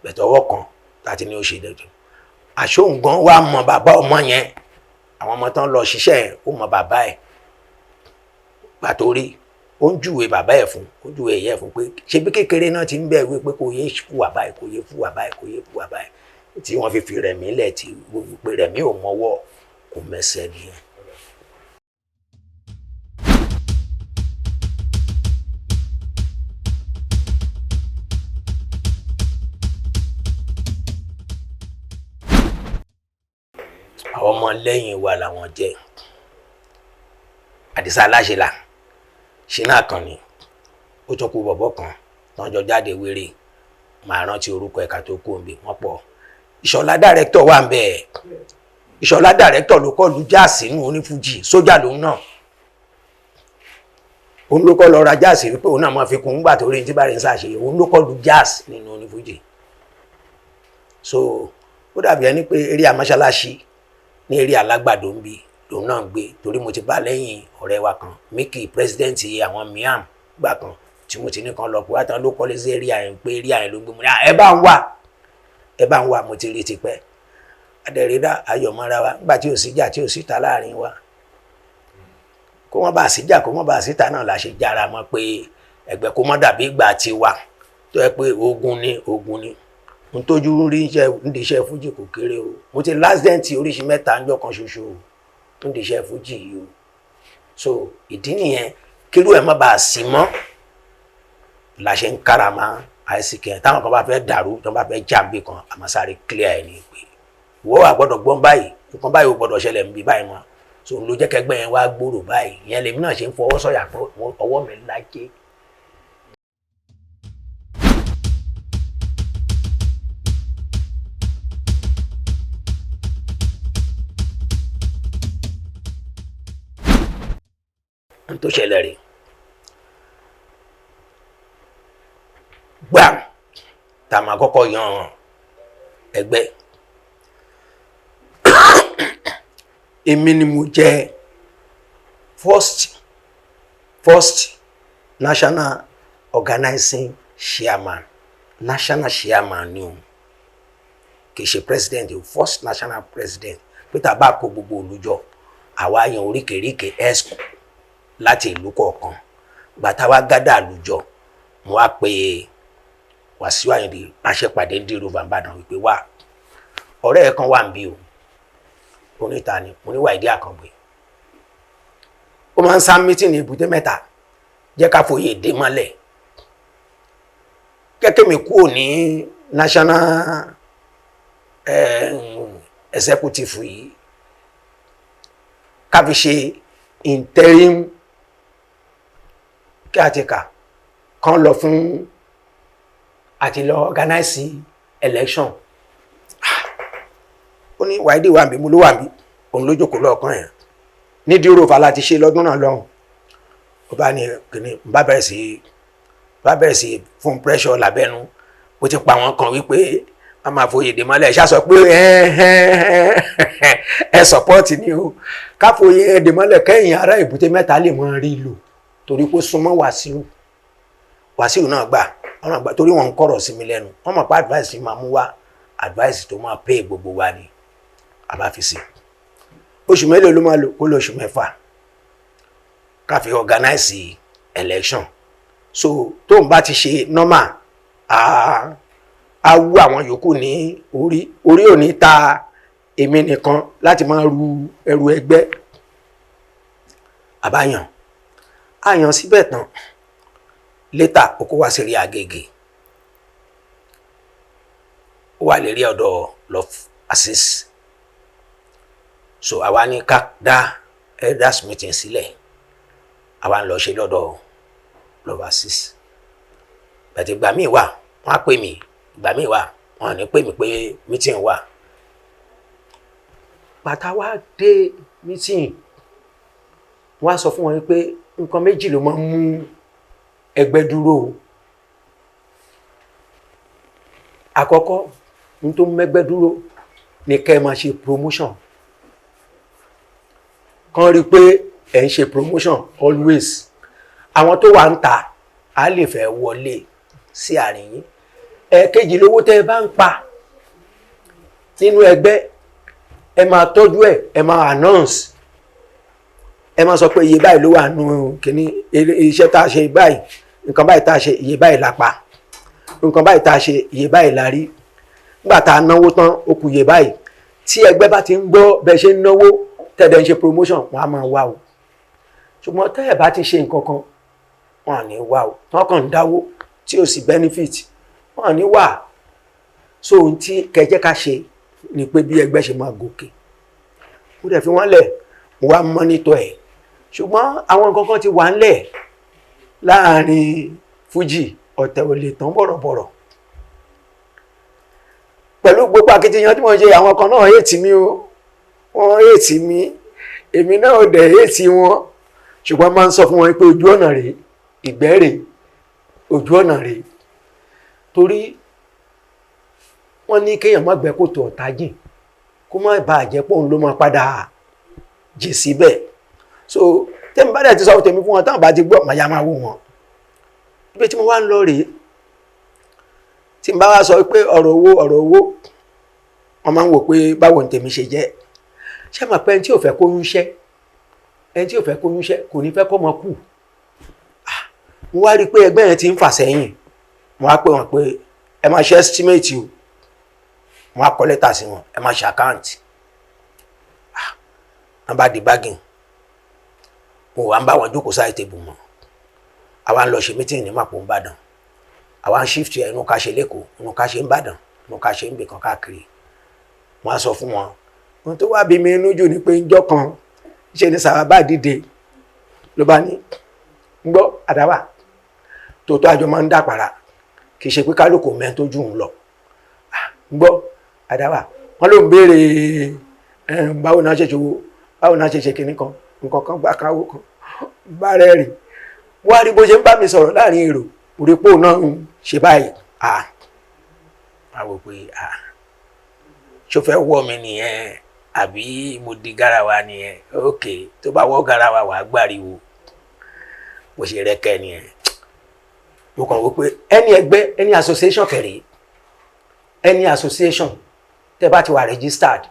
A: bẹ̀tẹ̀ ọwọ́ kan láti ní ó ṣe dẹ̀dẹ̀. Àṣóhun gan wà mọ bàbá ọmọ yẹn, àwọn ọmọ tán lọ ṣiṣẹ́ yẹn, ó mọ bàbá ẹ̀. Gbà tó rí, ó ń júwe bàbá ẹ̀ fún, ó ń júwe ìyá ẹ̀ fún pé ṣebí kékeré náà ti ń bẹ̀ wí pé kò yé fùwà báyìí, kò yé fùwà báyìí, kò yé fùwà báyìí, tí wọ́n fi fi Rẹ̀mí lẹ̀, tí gbogbo pé Rẹ̀mí ò mọwọ́ kò mẹsẹ̀ nìyẹn. Ọmọ lẹ́yìn wa làwọn jẹ́. Àdìsá Aláṣẹlà, Ṣínà Àkànní, ó tún kú bọ̀bọ̀ kan tán jọ jáde wéré, màá rántí orúkọ ẹ̀ka tó kú òǹbí wọ́n pọ̀. Ìṣọ̀lá director wà ń bẹ̀. Ìṣọ̀lá director ló kọ́ lu jazz nínú onífújì, sójà lòun náà. Òun ló kọ́ lọ ra jazz wípé òun náà máa fi kún nígbà tó rí ní tí bá rí ń ṣàṣeyẹ. Òun ló kọ́ lu jazz nínú onífújì. So ó dàbí ẹni pé eré amọ́ṣáláṣí ní eré alágbàdo ń bi lòun náà ń gbé, torí mo ti bá lẹ́yìn ọ̀rẹ́ wa kan, Mickey, president àwọn Miam gbà kan tí mo ti ní kan lọ pé wá tán ló kọ́lé sí eré àyẹn, pé eré àyẹn ló ń gbé. Mo ní ẹ bá ń wà, ẹ bá ń wà, mo ti rí tipẹ́. Adẹ̀rẹ́dá ayọ̀mọ́ra wa nígbà tí ò síjà, tí ò síta láàrin wa. Kó wọ́n bá síjà, kó wọ́n bá síta náà la ṣe jára mọ́ pé ẹgbẹ́ kó mọ́ dàbí ìgbà tiwa tó yẹ pé ogun ni, ogun ni. N tójú rí iṣẹ́ nídìí iṣẹ́ fújì kò kéré o. Mo ti lásìdẹ́ǹtì oríṣi mẹ́ta ń jọ kan ṣoṣo o nídìí iṣẹ́ fújì yìí o. So ìdí nìyẹn, kírú ẹ̀ má bàa sí mọ́ la ṣe ń kára mọ́ àìsíkẹ́. Táwọn kan bá fẹ́ dàrú, tí wọ́n bá fẹ́ jàǹbí kan, àmọ́ sáré clear ẹ̀ ní pé ìwọ wà gbọ́dọ̀ gbọ́n báyìí, nǹkan báyìí ò gbọ́dọ̀ ṣẹlẹ̀ níbi báyìí mọ́. So ló jẹ́ kẹgbẹ́ yẹn wá gbòòrò báyìí. Ìyẹn lèmi náà ṣe ń fọwọ́ sọ̀yà pé ọwọ́ mi lájẹ́. N tó ṣẹlẹ̀ rèé, gbàm tá a máa kọ́kọ́ yan ẹgbẹ́, èmi ni mo jẹ́ first national organizing chairman. National chairman ni o, kì í ṣe president o, first national president. Pé tá a bá kó gbogbo olùjọ, àwa yan oríkèéríkèé exco láti ìlú kọ̀ọ̀kan. Gbàtà wa gádà àlùjọ, mo wá pé Wàsíù Àyìndé aṣèpàdé ń dèrò bàbàdàn wípé wá, ọ̀rẹ́ ẹ̀ kan wà ń bí o. Oníta ni mo ní Wàídí Àkàngbé, ó máa ń sá mítìnì Èbúté Mẹ́ta, jẹ́ ká foyè dé mọ́lẹ̀ kẹ́kẹ́ mi kúrò ní national executive yìí, ká fi ṣe interim caretaker kan lọ fún àti lọ organize election. Ó ní Wàídì wà níbí, mo ló wà níbí, òun ló jókòó lọ́ọ̀kan yẹn ní díròfà láti ṣe lọ́dún náà lọ́hùn. Ó bá ní kìnní, bá bẹ̀rẹ̀ sí fún pressure lábẹ́nu. Ó ti pa àwọn kan wípé a máa foyè dè mọ́lẹ̀, ṣá sọ pé ẹ support ni o, ká foyè dè mọ́lẹ̀ kẹ́yìn ará Èbúté Mẹ́ta lè mọ rí lò, torí pé súnmọ́ Wàsíù. Wàsíù náà gbà, wọ́n gbà torí wọ́n ń kọ̀rọ̀ sí mi lẹ́nu. Wọ́n mọ̀ pé advice máa mú wá, advice tó máa pay gbogbo wa ni. A bá fi sí oṣù mélòó ló máa lò, kó lọ oṣù 6 ká fi organize election. So tóun bá ti ṣe normal, a wú àwọn yòókù ní orí, orí ò ní ta èmi nìkan láti máa ru ẹrù ẹgbẹ́. Àbáyàn àyàn síbẹ̀ tán, létà ó kó wá sí rí Agége, ó wà lérí ọ̀dọ̀ Love Azeez. So àwa ní ká dá elders meeting sílẹ̀, àwa ń lọ ṣe lọ́dọ̀ Love Azeez. Bẹ̀tẹ̀ ìgbà míì wà wọ́n á pè mí, ìgbà míì wà wọ́n á ní pè mí pé meeting wà. Bàtà wa dé meeting, wọ́n á sọ fún wọn pé nǹkan méjì ló máa ń mú ẹgbẹ́ dúró o. Àkọ́kọ́ n tó mẹ́gbẹ́ dúró ni kẹ́ ẹ máa ṣe promotion, kàn rí i pé ẹ̀ ń ṣe promotion always. Àwọn tó wà ń ta á lè fẹ́ wọlé sí àárín yín. Ẹ̀ẹ̀kejì, lówó tẹ́ ẹ bá ń pa nínú ẹgbẹ́, ẹ máa tọ́jú ẹ̀, ẹ máa announce, ẹ máa sọ pé iye báyìí ló wà nù kíní iṣẹ́ tá a ṣe báyìí, nǹkan báyìí tá a ṣe, iye báyìí la pa, nǹkan báyìí tá a ṣe, iye báyìí la rí nígbà tá a náwó tán, ó kù iye báyìí. Tí ẹgbẹ́ bá ti ń gbọ́ bẹ́ẹ̀ ṣe ń náwó, tẹ̀dẹ̀ ń ṣe promotion, wọ́n á máa wá o. Ṣùgbọ́n tẹ́ ẹ̀ bá ti ṣe nǹkan kan, wọ́n á ní wá o. Tán kàn ń dáwó tí ò sí benefit, wọ́n á ní wá. So ohun tí kẹjẹ́ ká ṣe ni pé bí ẹgbẹ́ ṣe máa gòkè. Mo dẹ̀ fi wọ́n lẹ̀, mo wá monitor ẹ̀. Ṣùgbọ́n àwọn nǹkan kan ti wà ńlẹ̀ láàrin Fuji, ọ̀tẹ̀ ò lè tán bọ̀rọ̀bọ̀rọ̀. Pẹ̀lú gbogbo akitiyan tí mo ṣe, àwọn kan náà hate mi o, wọ́n hate mi, èmi náà ò dẹ̀ hate wọn, ṣùgbọ́n máa ń sọ fún wọn pé ojú ọ̀nà rèé, ìgbẹ́ rèé, ojú ọ̀nà rèé, torí wọ́n ní kéèyàn má gbẹ́ kòtò ọ̀tá jìn, kó má bàa jẹ́ pé òun ló máa padà jìn síbẹ̀. So tẹ́mi bá dẹ̀ ti sọ tèmi fún wọn, táwọn bá ti gbọ́, màá yá máa wò wọ́n. Ibi tí mo wá ń lọ rèé, tí n bá wá sọ pé ọ̀rọ̀ owó, ọ̀rọ̀ owó, wọ́n máa ń wò pé báwo ni tèmi ṣe jẹ́. Ṣé màá pẹ́, ẹni tí ò fẹ́ kóyún ṣẹ́, ẹni tí ò fẹ́ kóyún ṣẹ́ kò ní fẹ́ kọ́ ọmọ kù. Mo wá rí i pé ẹgbẹ́ yẹn ti ń fà sẹ́yìn. Mo wá pè wọ́n pé ẹ máa ṣe estimate o. Mo wá kọ lẹ́tà sí wọn, ẹ máa ṣe account. Wọ́n bá di bargain, mo wà ń bá wọn jókòó side table mọ́. Àwa ń lọ ṣe meeting ní Màpò Ìbàdàn, àwa ń shift ẹ̀, inú ká ṣe l'Ékòó, inú ká ṣe Ìbàdàn, inú ká ṣe ń bìkan káàkiri. Wọ́n á sọ fún wọn. Ohun tó wá bí mi inú jù ni pé njọ́ kan ṣe ni Sàràbà dìde, ló bá ní ń gbọ́ àdáwà tòótọ́, àjọ máa ń dàpàrà, kì í ṣe pé kálukú mẹ́rin tó jù ń lọ. Ń gbọ́ àdáwà, wọ́n ló ń béèrè báwo náà ṣe ṣòwò, báwo náà ṣe ṣe kinní kan, nǹkan kan gbà káwó kan bá rẹ̀ rì. Wọ́n á rí bó ṣe ń bá mi sọ̀rọ̀ láàrin èrò, òrèpò náà ń ṣe báyìí. À wò pé ṣó fẹ́ wọ̀ mí nìyẹn àbí mo di garawa nìyẹn? Ok, tó bá wọ́ garawa, wàá gbàriwo. Bó ṣe rẹ́kẹ́ nìyẹn. Mo kàn wò pé ẹni ẹgbẹ́, ẹni association kẹrì, ẹni association tẹ́ bá ti wà registered,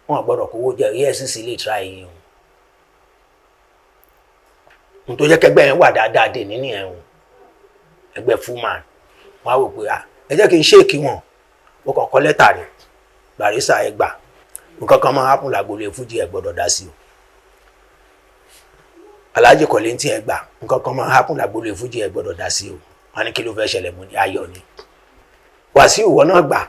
A: wọn gbọ́dọ̀ kówó jẹ. EFCC lè try yín o. N tó jẹ́ kẹgbẹ́ yẹn wà dáadáa dè nínú ẹ̀ o, ẹgbẹ́ Fullman. Wọn á wò pé ẹ jẹ́ kí n shake wọn. Mo kàn kọ lẹ́tà ni, Barrister, ẹ gbà, nǹkan kan máa happen lágbolé fújì, ẹ gbọ́dọ̀ dá sí o. Alhaji Kollington, ẹ gbà, nǹkan kan máa happen lágbolé fújì, ẹ gbọ́dọ̀ dá sí o. Wọn ní kí ló fẹ́ ṣẹlẹ̀? Mo ní ayọ̀ ni. Wàsíù, ìwọ náà gbà,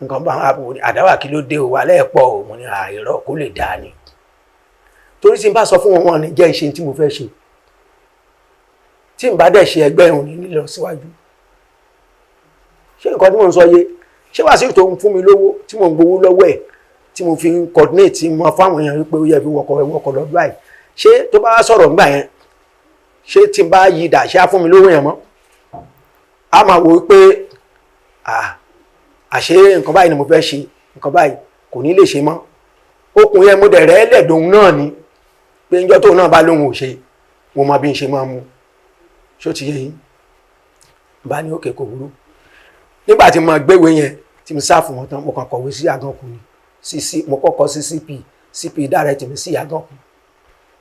A: nǹkan bá happen. Mo ní àdáwà, kí ló dé o? Wà lẹ́ẹ̀pọ̀ o. Mo ní àìrọ́ kó lè dáa ni, torí tí n bá sọ fún wọn, wọn ní jẹ́ ìṣe tí mo fẹ́ ṣe. Tí n bá dẹ̀ ṣe, ẹgbẹ́ ìhùn ní lílọ síwájú. Ṣé nǹkan tí mò ń sọ yé? Ṣé Wàsíù tó ń fún mi lówó, tí mò ń gbowó lọ́wọ́ ẹ̀, tí mo fi ń coordinate mọ fáwọn èèyàn wípé ó yẹ fi wọkọ̀ wọkọ̀ lọ́dún báyìí, ṣé tó bá sọ̀rọ̀ ńgbà yẹn, ṣé tí n bá yí dà, ṣé á fún mi lówó yẹn mọ́? A máa wò wípé àṣé nǹkan báyìí ni mo fẹ́ ṣe, nǹkan báyìí kò ní lè ṣe mọ́. Okùn yẹn mo dẹ̀ rẹ́ lẹ̀dọ̀hún náà ni pé njọ́ tóun náà bá lóhun ò ṣe, mo mọ bí n ṣe máa mú. Ṣó ti yé yín? Bá ní òkè, kò burú. Nígbà tí mo gbéwèé yẹn, tí mo sáfù wọn tán, mo kàn kọ̀wé sí Àgànkù ni. Sí mo kọ́kọ́ sí CP, CP direct mi sí Àgànkù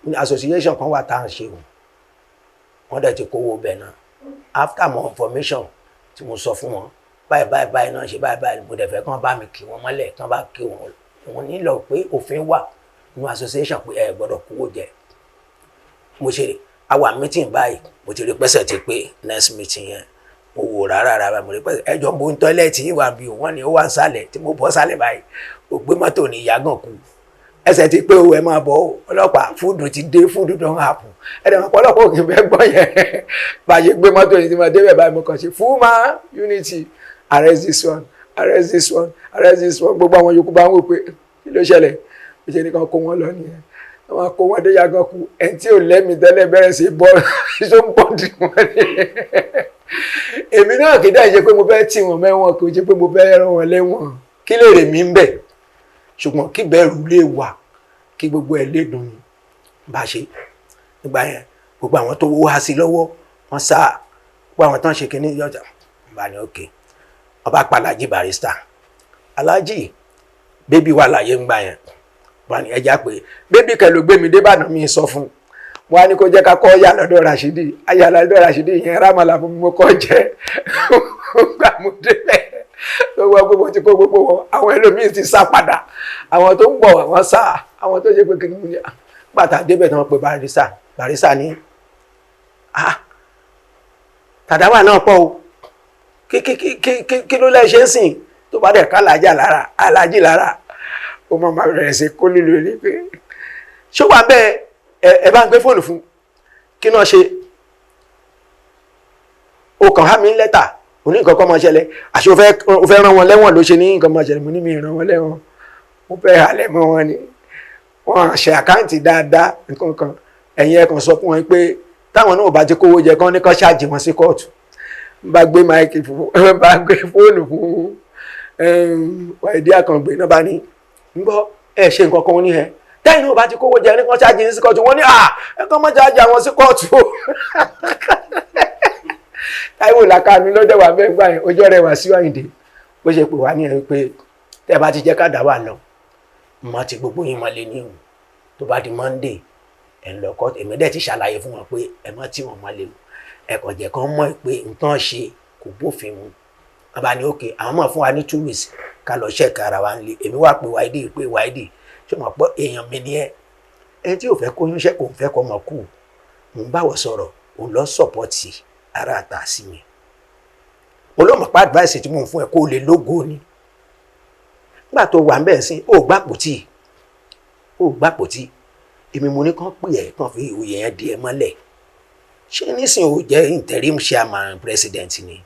A: ní association kan wà tá à ń ṣe o, wọ́n dẹ̀ ti kówó bẹ̀ náà. After more information tí mo sọ fún wọn, báyìí báyìí báyìí náà ṣe báyìí báyìí, mo dẹ̀ fẹ́ kán bá mi kí wọ́n mọ́lẹ̀, kán bá kí wọn, wọn nílò pé òfin wà nínú association pé ẹ gbọ́dọ̀ kówó jẹ. Mo ṣe àwa meeting báyìí, mo ti rí pẹ́sẹ̀ ti pé next meeting yẹn, mo wò rárá rárá, mo rí pẹ́sẹ̀ ẹjọ́ mo ń toilet yìí wà bí wọ́n ní ó wà ń sálẹ̀. Tí mo bọ́ sálẹ̀ báyìí, mo gbé mọ́tò ní Ìyágànkú, ẹsẹ̀ ti pé o, ẹ máa bọ̀ o, ọlọ́pàá, fúdù ti dé, fúdù don happen. Ẹ̀dẹ̀ mọ̀ ọlọ́pàá òkè fẹ́ gbọ́ yẹn. Bá a ṣe gbé mọ́tò yìí tí mo débẹ̀ báyìí, mo kàn ṣe Fullman unity, arrest this one, arrest this one, arrest this one. Gbogbo àwọn yòókù bá ń wò pé kí ló ṣẹlẹ̀. Ó ṣe ní kan kó wọn lọ nìyẹn. Wọn kó wọn dé Yàgànkù. Ẹni tí ò lẹ́mìí tẹ́lẹ̀ bẹ̀rẹ̀ sí bọ́ tó ń bọ́ dì wọ́n ní. Èmi náà kì í dá ṣe pé mo fẹ́ tì wọ́n mẹ́wọ̀n, kì í ṣe pé mo fẹ́ rán wọn lẹ́wọ̀n, kí lè rè mí ń bẹ̀, ṣùgbọ́n kí bẹ̀rù lè wà, kí gbogbo ẹ̀ lè dùn ní bá ṣe. Nígbà yẹn, gbogbo àwọn tó wó há sí lọ́wọ́, wọ́n sá. Gbogbo àwọn tó ń ṣe kínní yọjà bá ní òkè, wọ́n bá pa Alhaji Barrister. Alhaji Bébí wà láyé ńgbà yẹn. Wọ́n ní ẹja pé Bébí kẹ ló gbé mi débàdàn, mi sọ fún wọn á ní kó jẹ́ ká kọ́ yà lọ́dọ̀ Rashidi, ayà lọ́dọ̀ Rashidi yẹn, rámàlà fún mi, mo kọ́ jẹ́ gbà mo débẹ̀. Gbogbo gbogbo ti kó gbogbo wọn, àwọn ẹlòmíín ti sá padà, àwọn tó ń bọ̀ wọ́n sá, àwọn tó ṣe pé kí ni gbàtà débẹ̀ tí wọ́n pe Barrister. Barrister ní ah, tàdáwà náà pọ̀ o, kí kí kí kí kí ló lẹ́ ṣe ń sìn? Tó bá dẹ̀ ká alájà lára, alájì lára. Ó máa ma bẹ̀rẹ̀ sí kó lílo ní pé ṣó wà bẹ́ẹ̀, ẹ bá ń gbé fóònù fún kí náà ṣe. O kàn há mi lẹ́tà, òní nǹkan kan máa ṣẹlẹ̀, àṣé o fẹ́ rán wọn lẹ́wọ̀n ló ṣe ní nǹkan máa ṣẹlẹ̀. Mo ní mi ràn wọ́n lẹ́wọ̀n, mo fẹ́ halẹ̀ mọ́ wọn ni, wọ́n ṣe àkáǹtì dáadáa nǹkan kan. Ẹ̀yin ẹ̀ kàn sọ fún wọn pé táwọn náà ò bá ti kówó jẹ kán ní kán ṣáàjì wọn sí kóòtù. Bá gbé máìkì fún, bá gbé fóònù fún Wáìdí Àkàngbé náà, bá ní ń gbọ́ ẹ ṣe nǹkan kan ní ẹ tẹ́yìn náà bá ti kówó jẹ ní kán ṣáàjì sí kóòtù. Wọ́n ní ẹ kán má ṣáàjì àwọn sí kóòtù o. Táíwò Làkàmí lọ́jọ́ wà bẹ́ẹ̀ gbà yẹn, ojú ọ̀rẹ́ wà sí Àyìndé bó ṣe pè wá ní ẹ pé tẹ́ ẹ bá ti jẹ́ ká dá wà lọ mọ ti gbogbo yín máa lé ní òun, tó bá di Monday ẹ̀ ń lọ kọ́. Èmi dẹ̀ ti ṣàlàyé fún wọn pé ẹ má tí wọn máa lé o, ẹ kàn jẹ́ kán mọ̀ pé nǹkan ṣe kò bófin mu. Wọn bá ní òkè, àwọn máa fún wa ní 2 weeks ká lọ check ara wa nílé. Èmi wá pé Wáìdì pé Wáìdì, ṣé mo pọ́ èèyàn mi ni ẹ, ẹni tí ò fẹ́ kóyún ṣẹ́ kò ń fẹ́ kọ́ ọmọ kú, mò ń báwọ̀ sọ̀rọ̀, òun lọ support ara àtà sí mi. Mo ló mọ̀ pé advice tí mò ń fún ẹ kó o lè lógo ni. Nígbà tó wà ń bẹ̀ sí, ó gbàpótí, ó gbàpótí. Èmi mo ní kán pè ẹ́, kán fi ìwòye yẹn di ẹ mọ́lẹ̀. Ṣé nísìnyí ò jẹ́ interim chairman president ni?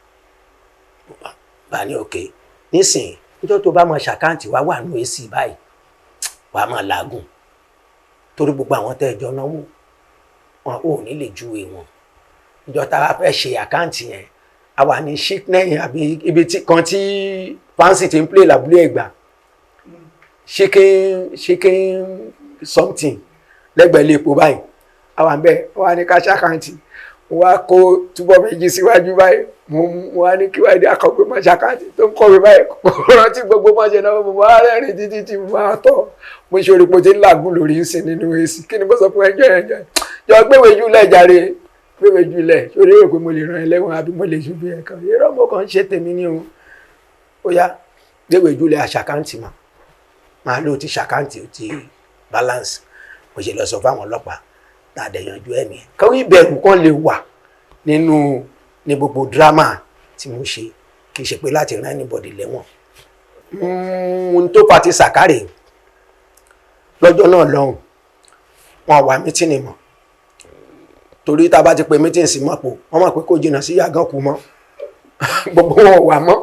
A: Bá ní òkè nísìnyí, níjọ́ tó bá máa ṣàkáǹtì wá wà nù èsì báyìí, wàá máa làágùn torí gbogbo àwọn tẹ́ ẹ jọ náwó wọn ò ní lè júwe wọn. Níjọ́ tá a fẹ́ ṣe àkáǹtì yẹn, a wà ní chicken àbí ibi kan tí fancy ti ń play l'Abúlé Ẹ̀gbá, chicken something lẹ́gbẹ̀ẹ́ ilé epo báyìí. A wà ń bẹ̀, wọ́n á ní ká ṣàkáǹtì, mo wá kó túbọ̀ méjì síwájú báyìí, mo wá ní kí wáyé akọ̀pẹ́ mọ́ ṣàkáǹtì tó ń kọ̀wé báyìí, kò rántí gbogbo mọ́ ṣe náà. Mo máa rẹ́rìn títí tí mo máa tọ̀, mo ṣe orí po tí ń làágùn lórí ń sìn nínú èsì. Kí ni mo sọ fún ẹjọ́ ẹjọ́ jọ gbéwèé júlẹ̀ jàre, gbéwèé júlẹ̀ sórí rò pé mo lè ràn ẹ́ lẹ́wọ̀n àbí mo lè ṣubú ẹ̀ kan. Irọ́, mo kàn ń ṣe tèmi ní o. Ó yá, gbéwèé júlẹ̀, àṣàkáǹtì mà máa lò ti ṣàkáǹtì, ó ti balance. Mo ṣe lọ sọ fáwọn ọlọ́pàá tá a dẹ̀ yanjú ẹ̀ nìyẹn. Kí ìbẹ̀rù kan lè wà nínú ní gbogbo drama tí mo ṣe, kì í ṣe pé láti rán anybody lẹ́wọ̀n. Ohun tó fa ti Sàkárè lọ́jọ́ náà lọ́hùn, wọn wà meeting mọ́, torí tá a bá ti pe meeting sí mọ́pò, wọ́n mọ̀ pé kò jìnnà sí Yàgànkù mọ́, gbogbo wọn ò wà mọ́.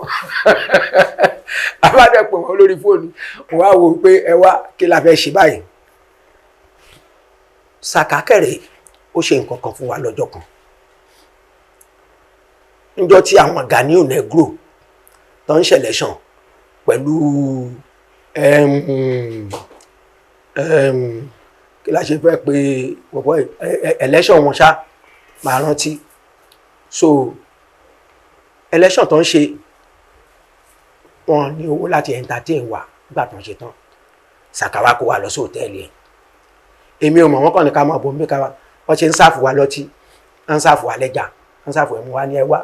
A: A bá dẹ̀ pè wọ́n lórí fóònù, wọ́n á wò ó pé ẹ wá, kí la fẹ́ ṣe báyìí? Sàkákẹ́rẹ́ ó ṣe nǹkan kan fún wa lọ́jọ́ kan, níjọ́ tí àwọn Ganiu Negro tó ń ṣẹlẹ̀ṣàn pẹ̀lú kí la ṣe fẹ́ pé pọ̀pọ̀ election wọn ṣá máa rántí. So election tó ń ṣe, wọn ní owó láti entertain wa. Nígbà tó ń ṣe tán, Sàkáwá kó wa lọ sí hòtẹ́ẹ̀lì ẹ̀. Èmi ò mọ̀, wọ́n kàn ní ká máa bọ̀ níbi ká wọ́n ṣe ń serve wa lọ́tí, ń serve wa lẹ́jà, ń serve ẹ̀mú wa ní ẹ wá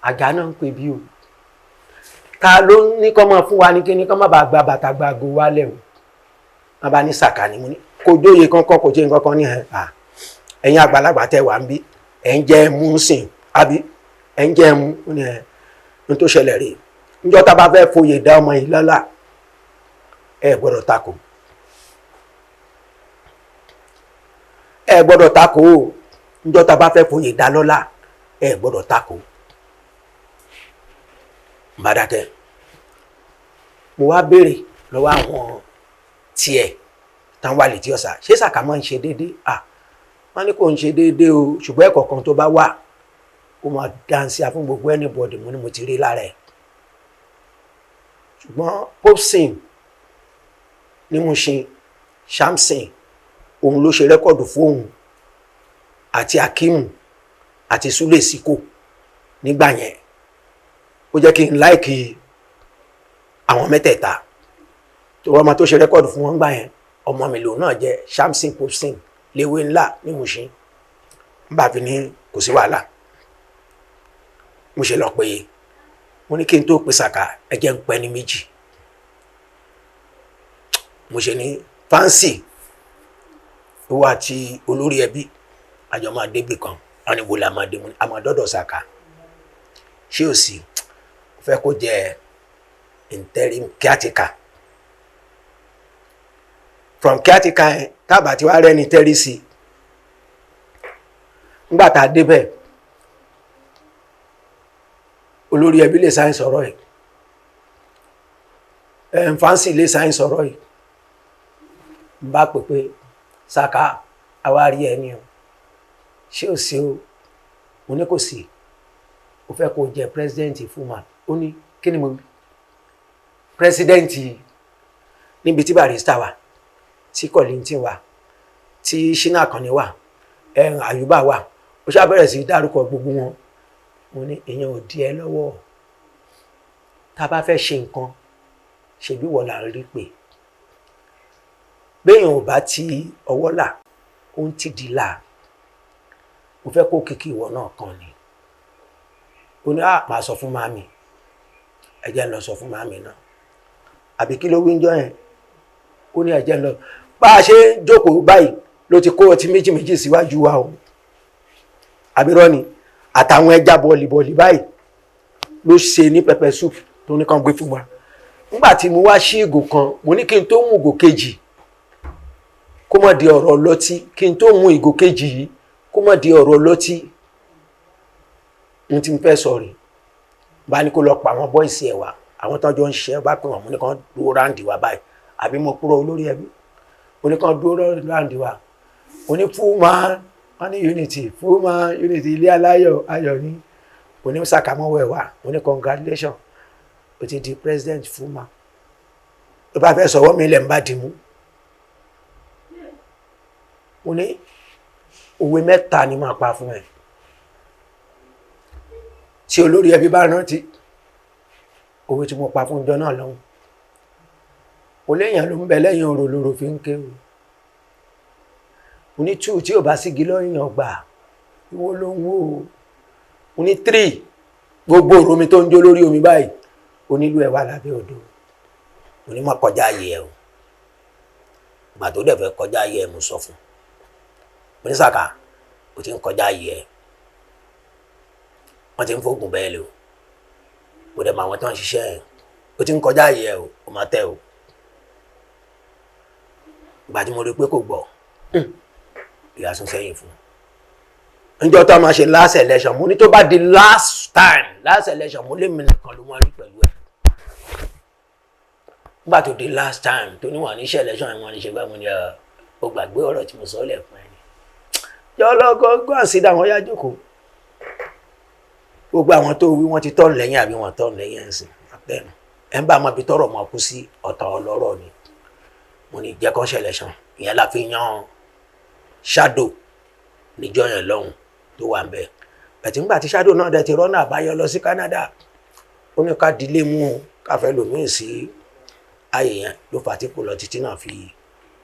A: àga náà ń pè bí o. Ta ló ní kọ́ máa fún wa ní kíní kọ́ má bàa gba bàtà gba ago wálẹ̀ o? Wọ́n bá ní Sàká ni. Mo ní kò jóye kankan, kò jẹ́ nǹkan kan ní ẹ̀. Ẹ̀yin àgbàlagbà tẹ́ wà ń bí, ẹ̀ ń jẹ́ ẹmu ń sìn àbí ẹ̀ ń jẹ́ ẹmu ní ẹ̀ ní tó ṣẹlẹ̀ rèé. Níjọ́ tá a bá fẹ́ foyè dá ọmọ yìí lọ́lá, ẹ gbọ́dọ̀ takò, ẹ gbọ́dọ̀ takò o. Níjọ́ tá a bá fẹ́ foyè dá lọ́lá, ẹ gbọ́dọ̀ takò. Bá dákẹ́, mo wá béèrè lọ́wọ́ àwọn tiẹ̀ táwọn wà létí ọ̀sà, ṣé Sàká máa ń ṣe déédéé? À, wọ́n ní kò ń ṣe déédéé o, ṣùgbọ́n ẹ̀kọ́ kan tó bá wà, ó máa dáńsí fún gbogbo anybody. Mo ní mo ti rí lára ẹ̀, ṣùgbọ́n Popson ní Mushin, Samson, òun ló ṣe record fóun àti Akimu àti Sule Siko nígbà yẹn. Ó jẹ́ kí n like àwọn mẹ́tẹ̀ẹ̀ta tó wọ́n máa tó ṣe record fún wọn gbà yẹn. Ọmọ mi lòun náà jẹ́ Samson Popson léwé ńlá ní Mushin. N bá fi ní kò sí wàhálà. Mo ṣe lọ pé, mo ní kí n tó pe Sàká, ẹ jẹ́ ń pẹ́ ní méjì. Mo ṣe ní fáǹsì ìwọ àti olórí ẹbí àjọ máa débì kan. Wọn ní wo la máa dé? Mo ní àmọ́ dọ́dọ̀ Sàká. Ṣé ò sí fẹ́ kó jẹ́ interim caretaker? From caretaker yẹn, tábà tí wàá rẹ́ni tẹ́rí sí i. Nígbà tá a débẹ̀, olórí ẹbí lè sáyẹn sọ̀rọ̀ yìí, ẹ̀ǹfánsì lè sáyẹn sọ̀rọ̀ yìí. N bá pè pé Saka, àwa rí ẹni o, ṣé o sí o? Mo ní kò sí. O fẹ́ kó jẹ president Fuman. Ó ní kí ni mo wí? President níbi tí Barrister wà, tí Kollington wà, tí Ṣínà Àkànní wà, ẹ̀hún Àyùbá wà. Ó ṣáà bẹ̀rẹ̀ sí í dárúkọ gbogbo wọn. Mo ní ìyẹn ò di ẹ lọ́wọ́. Tá a bá fẹ́ ṣe nǹkan, ṣèbí wọ́n là ń rí pé béèyàn ò bá ti ọwọ́ là, ó ń tìdí là. Mo fẹ́ kó kìkì ìwọ náà kan ni. Ó ní à máa sọ fún màmí. Ẹ jẹ́ ń lọ sọ fún màmí náà. Àbí kí ló wí ń jọ yẹn? Ó ní ẹ jẹ́ ń lọ. Bá a ṣe ń jókòó báyìí ló ti kó ọtí méjì méjì síwájú wa o. Àbírọ́ ni àtàwọn ẹja bọ̀ọ̀lì bọ̀ọ̀lì báyìí ló ṣe ní pepper soup tó ní kàn gbé fún wa. Nígbà tí mo wá ṣí ìgò kan, mo ní kí n tó mú ìgò kejì kó má di ọ̀rọ̀ ọlọ́tí, kí n tó mú ìgò kejì yìí kó má di ọ̀rọ̀ ọlọ́tí. N tí mo fẹ́ sọ rè, bá ní kó lọ pa àwọn boys ẹ̀ wá, àwọn tó jọ ń ṣe, bá pè wọ́n, mo ní kàn dúró round wa báyìí. Àbí mo kúrò, olórí ẹbí? Mo ní kàn dúró round wa. Mo ní Fuman, wọ́n ní unity, Fuman unity, ilé aláyọ̀ ayọ̀ ní. Mo ní sàkámọ́wọ́ ẹ̀ wá. Mo ní congratulation, o ti di president Fuman. Ló bá fẹ́ sọ̀wọ́ mi lẹ̀ ń bá dì mú. Mo ní òwe mẹ́ta ni máa pa fún ẹ tí olórí ẹbí bá rántí òwe tí mo pa fún ìjọ náà lọ́hùn. Mo léèyàn ló ń bẹ lẹ́yìn orò lóró fi ń ké o. Mo ní two, tí ò bá sígi lọ́yìn ọgbà, ìwọ ló ń wò ó. Mo ní three, gbogbo òrò mi tó ń jó lórí omi báyìí, onílù ẹ̀ wà lábẹ́ odò. Mo ní má kọjá ayé ẹ o. Ìgbà tó dẹ̀ fẹ́ kọjá ayé ẹ, mo sọ fún. Mo ní Sàká, o ti ń kọjá ayé ẹ. Wọ́n ti ń fóògùn bẹ́ẹ̀ lò. Mo dẹ̀ mọ àwọn tó ń ṣiṣẹ́ ẹ̀. O ti ń kọjá ayé ẹ o, o máa tẹ́ o. Ìgbà tí mo rí pé kò gbọ́, ìyá sún sẹ́yìn fún un. Níjọ́ tó máa ṣe last election, mo ní tó bá di last time, last election, mo lé mi nìkan ló máa rí pẹ̀lú ẹ̀. Nígbà tó di last time tó ní wà ní iṣẹ́ election ẹ̀, wọ́n ní ṣe gbá, mo ní ọ gbàgbé ọ̀rọ̀ tí mo sọ lẹ̀ fún ẹ ni. Jọ lọ go and sit down, wọ́n yá jókòó. Gbogbo àwọn tó wí, wọ́n ti tọ́ọ̀nù lẹ́yìn àbí wọ́n tọ́ọ̀nù lẹ́yìn ẹ̀sìn àtẹnu ẹ̀ ń bá ọmọ ibi tọ́rọ̀ mọ́ kú sí ọ̀tọ̀ ọlọ́rọ̀ ni. Mo ní jẹ́ kán ṣe election. Ìyẹn la fi yan Shadow níjọ́ yẹn lọ́hùn tó wà ń bẹ̀. Bẹ̀tí ńgbà tí Shadow náà dẹ̀ ti rọ́nà àbáyọ lọ sí Canada, ó ní ká dilé mú un, ká fẹ́ lòmíì sí ààyè yẹn. Ló fà á tí kò lọ títí náà fi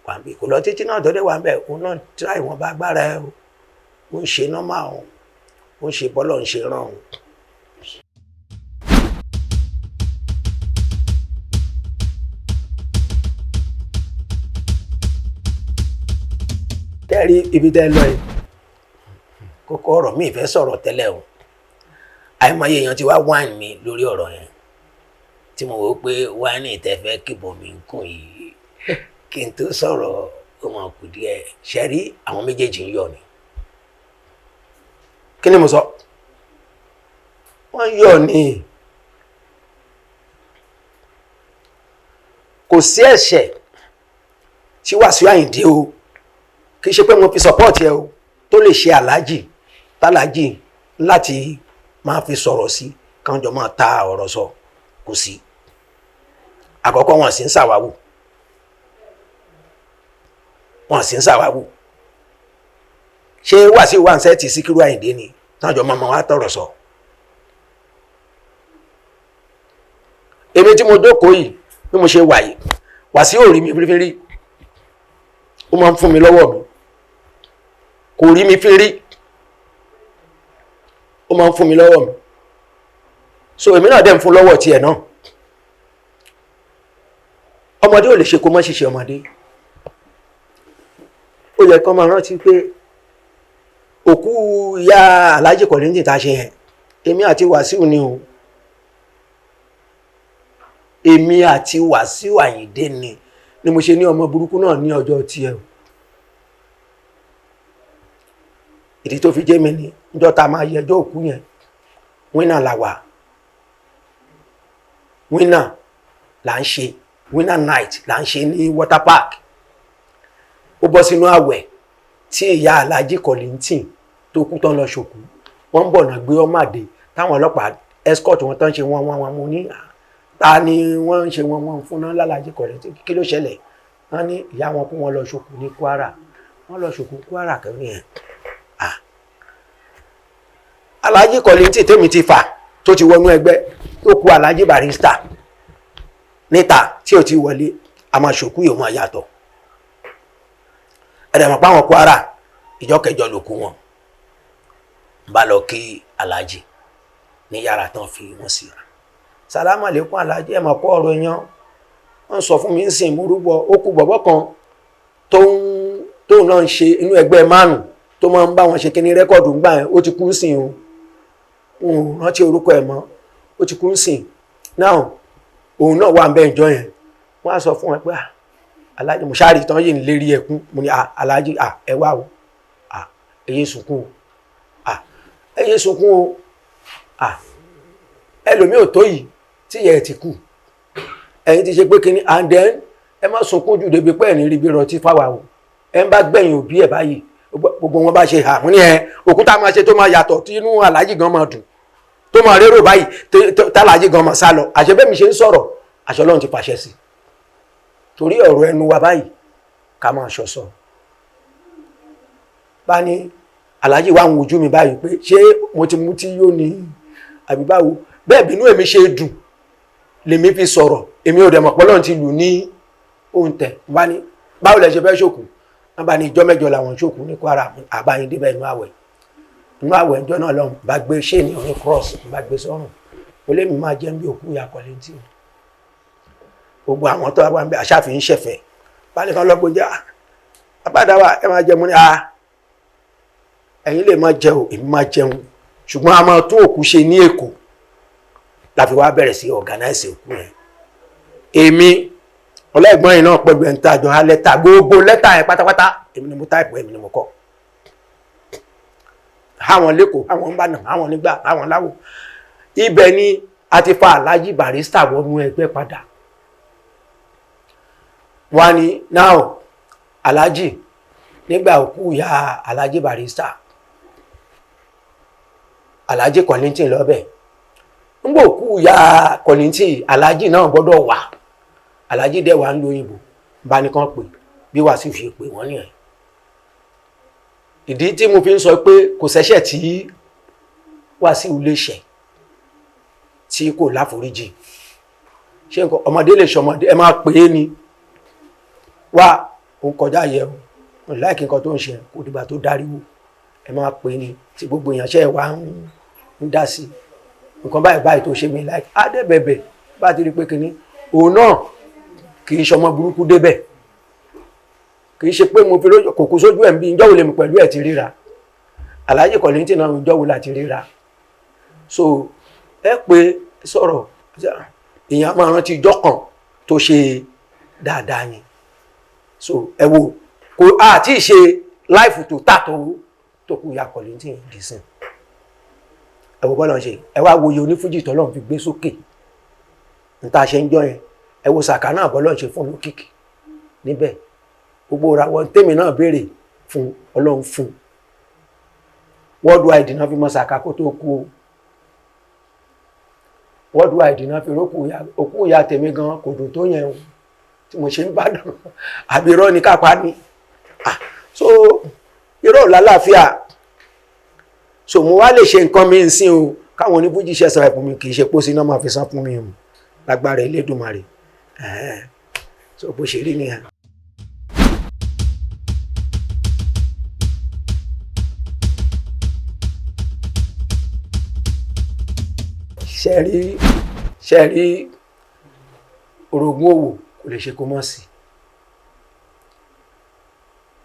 A: wà ń bẹ̀. Kò lọ títí náà tó dé wà ń bẹ̀, òun náà tíra ìwọ̀nba agbára ẹ o. Ó ń ṣe normal o, ó ń ṣe bọ́lọ̀ ń ṣe rán o. Tẹ́rí ibi tẹ́ lọ yìí, kókó ọ̀rọ̀ mi ìfẹ́ sọ̀rọ̀ tẹ́lẹ̀ o. Àìmọye èèyàn ti wá wáìnì mi lórí ọ̀rọ̀ yẹn tí mo wò ó pé wáìnì tẹ́ fẹ́ kíbọ̀ mi ń kùn yìí, kí n tó sọ̀rọ̀ ó máa kù díẹ̀. Ṣe rí àwọn méjèèjì ń yọ̀ ni. Kí ni mo sọ? Wọ́n ń yọ̀ ni. Kò sí ẹ̀ṣẹ̀ tí Wàsíù Àyìndé o, kì í ṣe pé mo fi support ẹ o, tó lè ṣe aláàjì tálájì láti máa fi sọ̀rọ̀ sí, káwọn máa ta ọ̀rọ̀ sọ, kò sí. Àkọ́kọ́, wọn sì ń ṣàwáwù, wọn sì ń ṣàwáwù. Ṣé Wàsíù wà ń sẹ́ẹ̀tì Síkírù Àyìndé ni táwọn jọ máa wá tọ̀rọ̀ sọ? Èmi tí mo jókòó yìí, bí mo ṣe wà yìí, Wàsíù ò rí mi fírífírí, ó máa ń fún mi lọ́wọ́ mi. Kò rí mi fírí, ó máa ń fún mi lọ́wọ́ mi. So èmi náà dẹ̀ ń fún lọ́wọ́ tiẹ̀ náà. Ọmọdé ò lè ṣe kó má ṣiṣẹ́ ọmọdé. Ó yẹ kó máa rántí pé òkú ìyá Alhaji Kollington tá a ṣe yẹn, èmi àti Wàsíù ni o. Èmi àti Wàsíù Àyìndé ni. Ni mo ṣe ní ọmọ burúkú náà ní ọjọ́ tiẹ̀ o. Ìdí tó fi jẹ́ mi ni níjọ́ tá a máa yẹjọ́ òkú yẹn, wínà là wà, wínà là ń ṣe, wínà night là ń ṣe ní water park. Ó bọ́ sínú àwẹ̀ tí ìyá Alhaji Kollington tó kú tán lọ ṣòkú, wọ́n ń bọ̀ náà gbé ọmọ àdé táwọn ọlọ́pàá escort wọn tán ṣe wọ́n wọ́n wọ́n. Mo ní ta ni wọ́n ń ṣe wọ́n wọ́n fún náà lálàjì Kollington, kí ló ṣẹlẹ̀? Wọ́n ní ìyá wọn kú, wọn lọ ṣòkú ní Kwara, wọ́n lọ ṣòkú Kwara kẹ́rin yẹn. Alhaji Kollington tèmi ti fà tó ti wọnú ẹgbẹ́ tó kú Alhaji Barrister níta tí ò ti wọlé, a máa ṣòkú yóò máa yàtọ̀. Ẹ̀rẹ̀ mọ̀ páwọn Kwara ìjọ kẹjọ ló kú wọn. N bá lọ kí Alhaji ní yàrá tán fi wọ́n sí. Salamu aleykum Alhaji, ẹ̀ mọ̀ kó ọ̀rọ̀ yan. Wọ́n sọ fún mi ń sìn múrúbọ, ó kú bọ̀bọ̀ kan tóun náà ń ṣe inú ẹgbẹ́ márùn tó máa ń bá wọn ṣe kíní rẹ́kọ̀dù ńgbà yẹn, ó ti kú sìn o, n ò rántí orúkọ ẹ̀ mọ́, ó ti kú sìn náà. Òun náà wà ń bẹ́ ìjọ yẹn. Wọ́n á sọ fún wọn pé Alhaji mo ṣáàrì tán yìí ń lérí ẹkún. Mo ní Alhaji ẹ wá o, ẹ yé sunkún o, ẹ yé sunkún o, ẹlòmíì ò tó yìí tí ìyá ẹ ti kú, ẹ̀yin ti ṣe pé kíní, and then ẹ má sunkún jù débi pé ẹ̀ ní rí bí rọtí fáwa o, ẹ ń bá gbẹ̀yìn òbí ẹ̀ báyìí gbogbo wọn bá ṣe hà. Wọ́n ní ẹ òkúta máa ṣe tó máa yàtọ̀ tí inú Alhaji gan máa dùn tó máa rérò báyìí tálàjì gan máa sá lọ. Àṣẹ bẹ́ẹ̀ mi ṣe ń sọ̀rọ̀, àṣẹ Ọlọ́run ti pàṣẹ sí, torí ọ̀rọ̀ ẹnu wa báyìí ká máa ṣọ̀ṣọ̀. Bá ní Alhaji wa ń wojú mi báyìí pé ṣé mo ti mú tí yóò ní àbí báwo. Bẹ́ẹ̀ bínú èmi ṣe dùn lèmi fi sọ̀rọ̀, èmi ò dẹ̀ mọ̀ pé Ọlọ́run ti lù ní òǹtẹ̀. Bá ní báwo lẹ ṣe fẹ́ ṣòkù? Wọ́n bá ní ìjọ mẹ́jọ làwọn ṣòkù ní Kwara. Àbáyín débẹ̀ inú àwẹ̀, inú àwẹ̀ ìjọ náà lọ́hùn bá gbé ṣéènì oní cross bá gbé sọ́rùn, ó lé mi máa jẹ́ bí òkú ìyá Kollington. Gbogbo àwọn tó wà ń bẹ àṣàfihàn ń ṣẹ̀fẹ̀ bá nìkan lọ́gbọ́n jẹ́ àbádáwà ẹ máa jẹun ní a ẹ̀yin lè máa jẹun, èmi máa jẹun, ṣùgbọ́n a máa tún òkú ṣe ní Èkó. La fi wá bẹ̀rẹ̀ sí organize òkú yẹn. Èmi ọlọ́ẹ̀gbọ́n yìí náà pẹ̀lú ẹ̀ ń tàjọ ha lẹ́tà, gbogbo lẹ́tà yẹn pátápátá èmi ni mo táìpù, èmi ni mo kọ́. Àwọn lẹ́kọ̀ọ́, àwọn ń bànà, àwọn nígbà, àwọn láwò. Ibẹ̀ ni a ti fa Alhaji Barrister wọnú ẹgbẹ́ padà. Wọ́n ní now Alhaji nígbà òkú ìyá Alhaji Barrister, Alhaji Kollington lọ́bẹ̀. Nígbà òkú ìyá Kollington, Alhaji náà gbọ́dọ̀ wà. Alhaji dẹ̀ wà ń lo òyìnbó bá ní kàn pè bí Wàsíù ṣe pè wọ́n nìyẹn. Ìdí tí mo fi ń sọ pé kò ṣẹ̀ṣẹ̀ tí Wàsíù lè ṣẹ̀ tí kò láforíjì, ṣé nǹkan ọmọdé lè ṣọmọdé ẹ máa pè é ni wá òun kọjá yẹ o, òun láìkí nǹkan tó ń ṣe, kò dìgbà tó dáríwó ẹ máa pè é ni tí gbogbo èèyàn ṣe wá ń dá sí nǹkan báyìí báyìí tó ṣe mí láìkí á dẹ̀ bẹ̀bẹ̀ bá ti rí pé kínní òun náà kì í ṣọmọ burúkú débẹ̀, kì í ṣe pé mo fi kò kú sójú ẹ̀ ń bí ìjọ́ wo lèmi pẹ̀lú ẹ̀ ti ríra. Alhaji Kollington náà ìjọ́ wo la ti ríra. So ẹ pé sọ̀rọ̀ èèyàn máa rántí ìjọ́ kan tó ṣe dáadáa yẹn. So ẹ wo kò àti ṣe láìfù tó tà tó kú ya Kollington dìísìn. Ẹ wo bọ́lá ń ṣe, ẹ wá wo iye onífújì tọ́lọ́run fi gbé sókè níta ṣe ń jọ yẹn. Ẹ wo sàkà náà bọ́lá ń ṣe fún lókìkí níbẹ̀. Gbogbo ra wọn tèmi náà béèrè fún Ọlọ́run fún worldwide náà fi mọ sàkà kó tó kú o. Worldwide náà fi rókù òkú ìyá tèmi gan kò dùn tó yẹn o tí mo ṣe ń bá dùn àbí irọ́ ni kápá ni. So irọ́ lálàáfíà. So mo wá lè ṣe nǹkan mi ń sìn o káwọn onífújì ṣe sọ ẹ̀fún mi, kì í ṣe pósí náà máa fi san fún mi o lágbára Elédùmarè. So bó ṣe rí nìyẹn. Ṣe rí orogún òwò kò lè ṣe kó mọ̀ sí.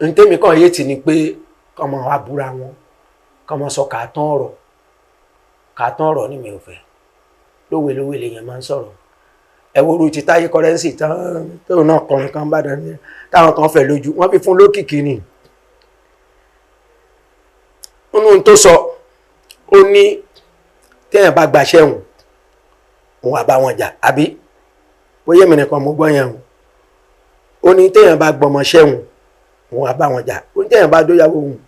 A: Ntẹ́mi kan yé ti ni pé kọ́mọ wa búra wọn, kọ́mọ sọ kàtán ọ̀rọ̀, kàtán ọ̀rọ̀ ni mi ò fẹ́. Lówelówe lèèyàn máa ń sọ̀rọ̀. Ẹ wo orú ti Táyé Currency tán tóun náà kọrin kan bá dání táwọn kan fẹ̀ lójú, wọ́n fi fún lókìkí ni. Nínú tó sọ, ó ní téèyàn bá gbaṣẹ́ òun, òun àbá wọn jà, àbí bóyá èmi nìkan mo gbọ́ yẹn o. Ó ní téèyàn bá gbọmọṣẹ́ òun, òun àbá wọn jà. Ó ní téèyàn bá dóyàwó òun,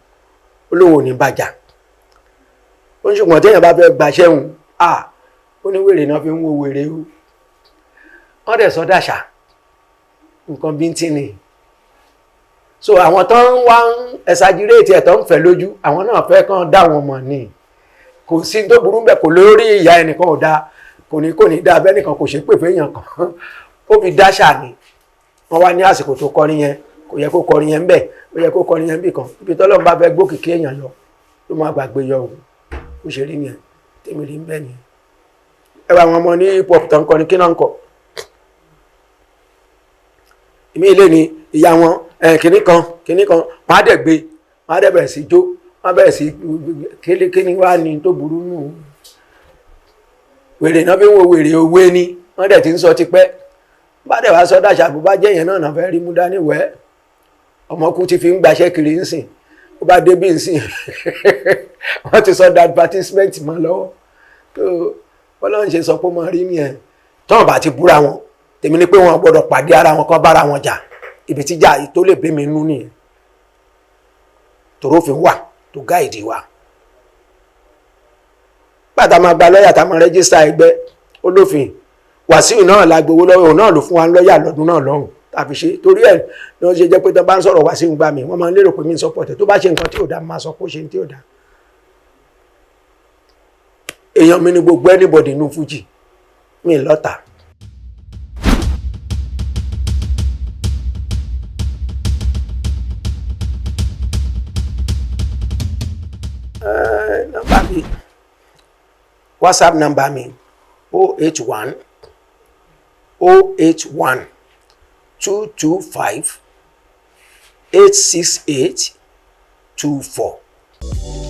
A: ó lóun ò ní bàjà. Ó ní ṣùgbọ́n téèyàn bá fẹ́ gbaṣẹ́ òun, à ó ní wèrè náà fi ń wo wèrè o. Wọ́n dẹ̀ sọ dàṣà nǹkan bíntín ni. So àwọn tó ń wá ń exaggerate ẹ̀, tó ń fẹ́ lójú, àwọn náà fẹ́ kàn dá wọn mọ̀ ni. Kò sí tó burú bẹ́ẹ̀, kò lórí ìyá ẹnìkan ò dáa, kò ní dáa bẹ́ẹ̀ nìkan kò ṣe pè fẹ́yàn kan. Ó fi dáṣà ni. Wọ́n wá ní àsìkò tó kọrin yẹn, kò yẹ kó kọrin yẹn bẹ́ẹ̀, ó yẹ kó kọrin yẹn bì kan. Ibi tọ́lọ́run bá fẹ́ gbókìkí èèyàn yọ ló máa gbàgbé yọ o. Ó ṣe rí nìyẹn, tèmi rí bẹ́ẹ̀ nìyẹn. Ẹ wá àwọn ọmọ ní hip hop tó ń kọrin, kí náà ń kọ? Ìmí ilé ni ìyá wọn, kìnnì kan kìnnì kan, wọ́n á dẹ̀ gbé, wọ́n á dẹ̀ bẹ̀rẹ̀ sí jó, wọ́n á bẹ̀rẹ̀ sí kíni wá ní tó burú nù. Wèrè náà fi ń wo wèrè, òwe ni wọ́n dẹ̀ ti ń sọ tipẹ́. Bá dẹ̀ wá sọ dàṣà, bó bá jẹ́ yẹn náà náà fẹ́ rí mú dání wẹ́. Ọmọkú ti fi ń gbaṣẹ́ kiri ń sìn, ó bá dé bí ń sìn, wọ́n ti sọ advertisement mọ́ lọ́wọ́. Tó Ọlọ́run ṣe sọ pé ó máa rí nìyẹn. Tọ́wọ́n bá ti búra wọn, tèmi ni pé wọn gbọ́dọ̀ pàdé ara wọn kán bára wọn jà. Ibi tí jà tó lè bí mi nú nìyẹn, tòrófin wà tó guide wa. Pàtàkì máa gba lọ́ọ̀yà tá a máa register ẹgbẹ́ olófin, Wàsíù náà la gbowó lọ́wọ́, òun náà ló fún wa lọ́ọ̀yà lọ́dún náà lọ́hùn tàbí ṣe. Torí ẹ̀ ni wọ́n ṣe jẹ́ pé tó bá ń sọ̀rọ̀ Wàsíù gbà mí, wọ́n máa ń lérò pé mi ń support ẹ̀. Tó bá ṣe nǹkan tí ò dá, máa sọ pé ó ṣe tí ò dá. Èèyàn mi ni gbogbo anybody nínú Fújì, mi lọ́tà. Nọ́mbà mi, WhatsApp nọ́mbà mi, 081 081 225 868 24.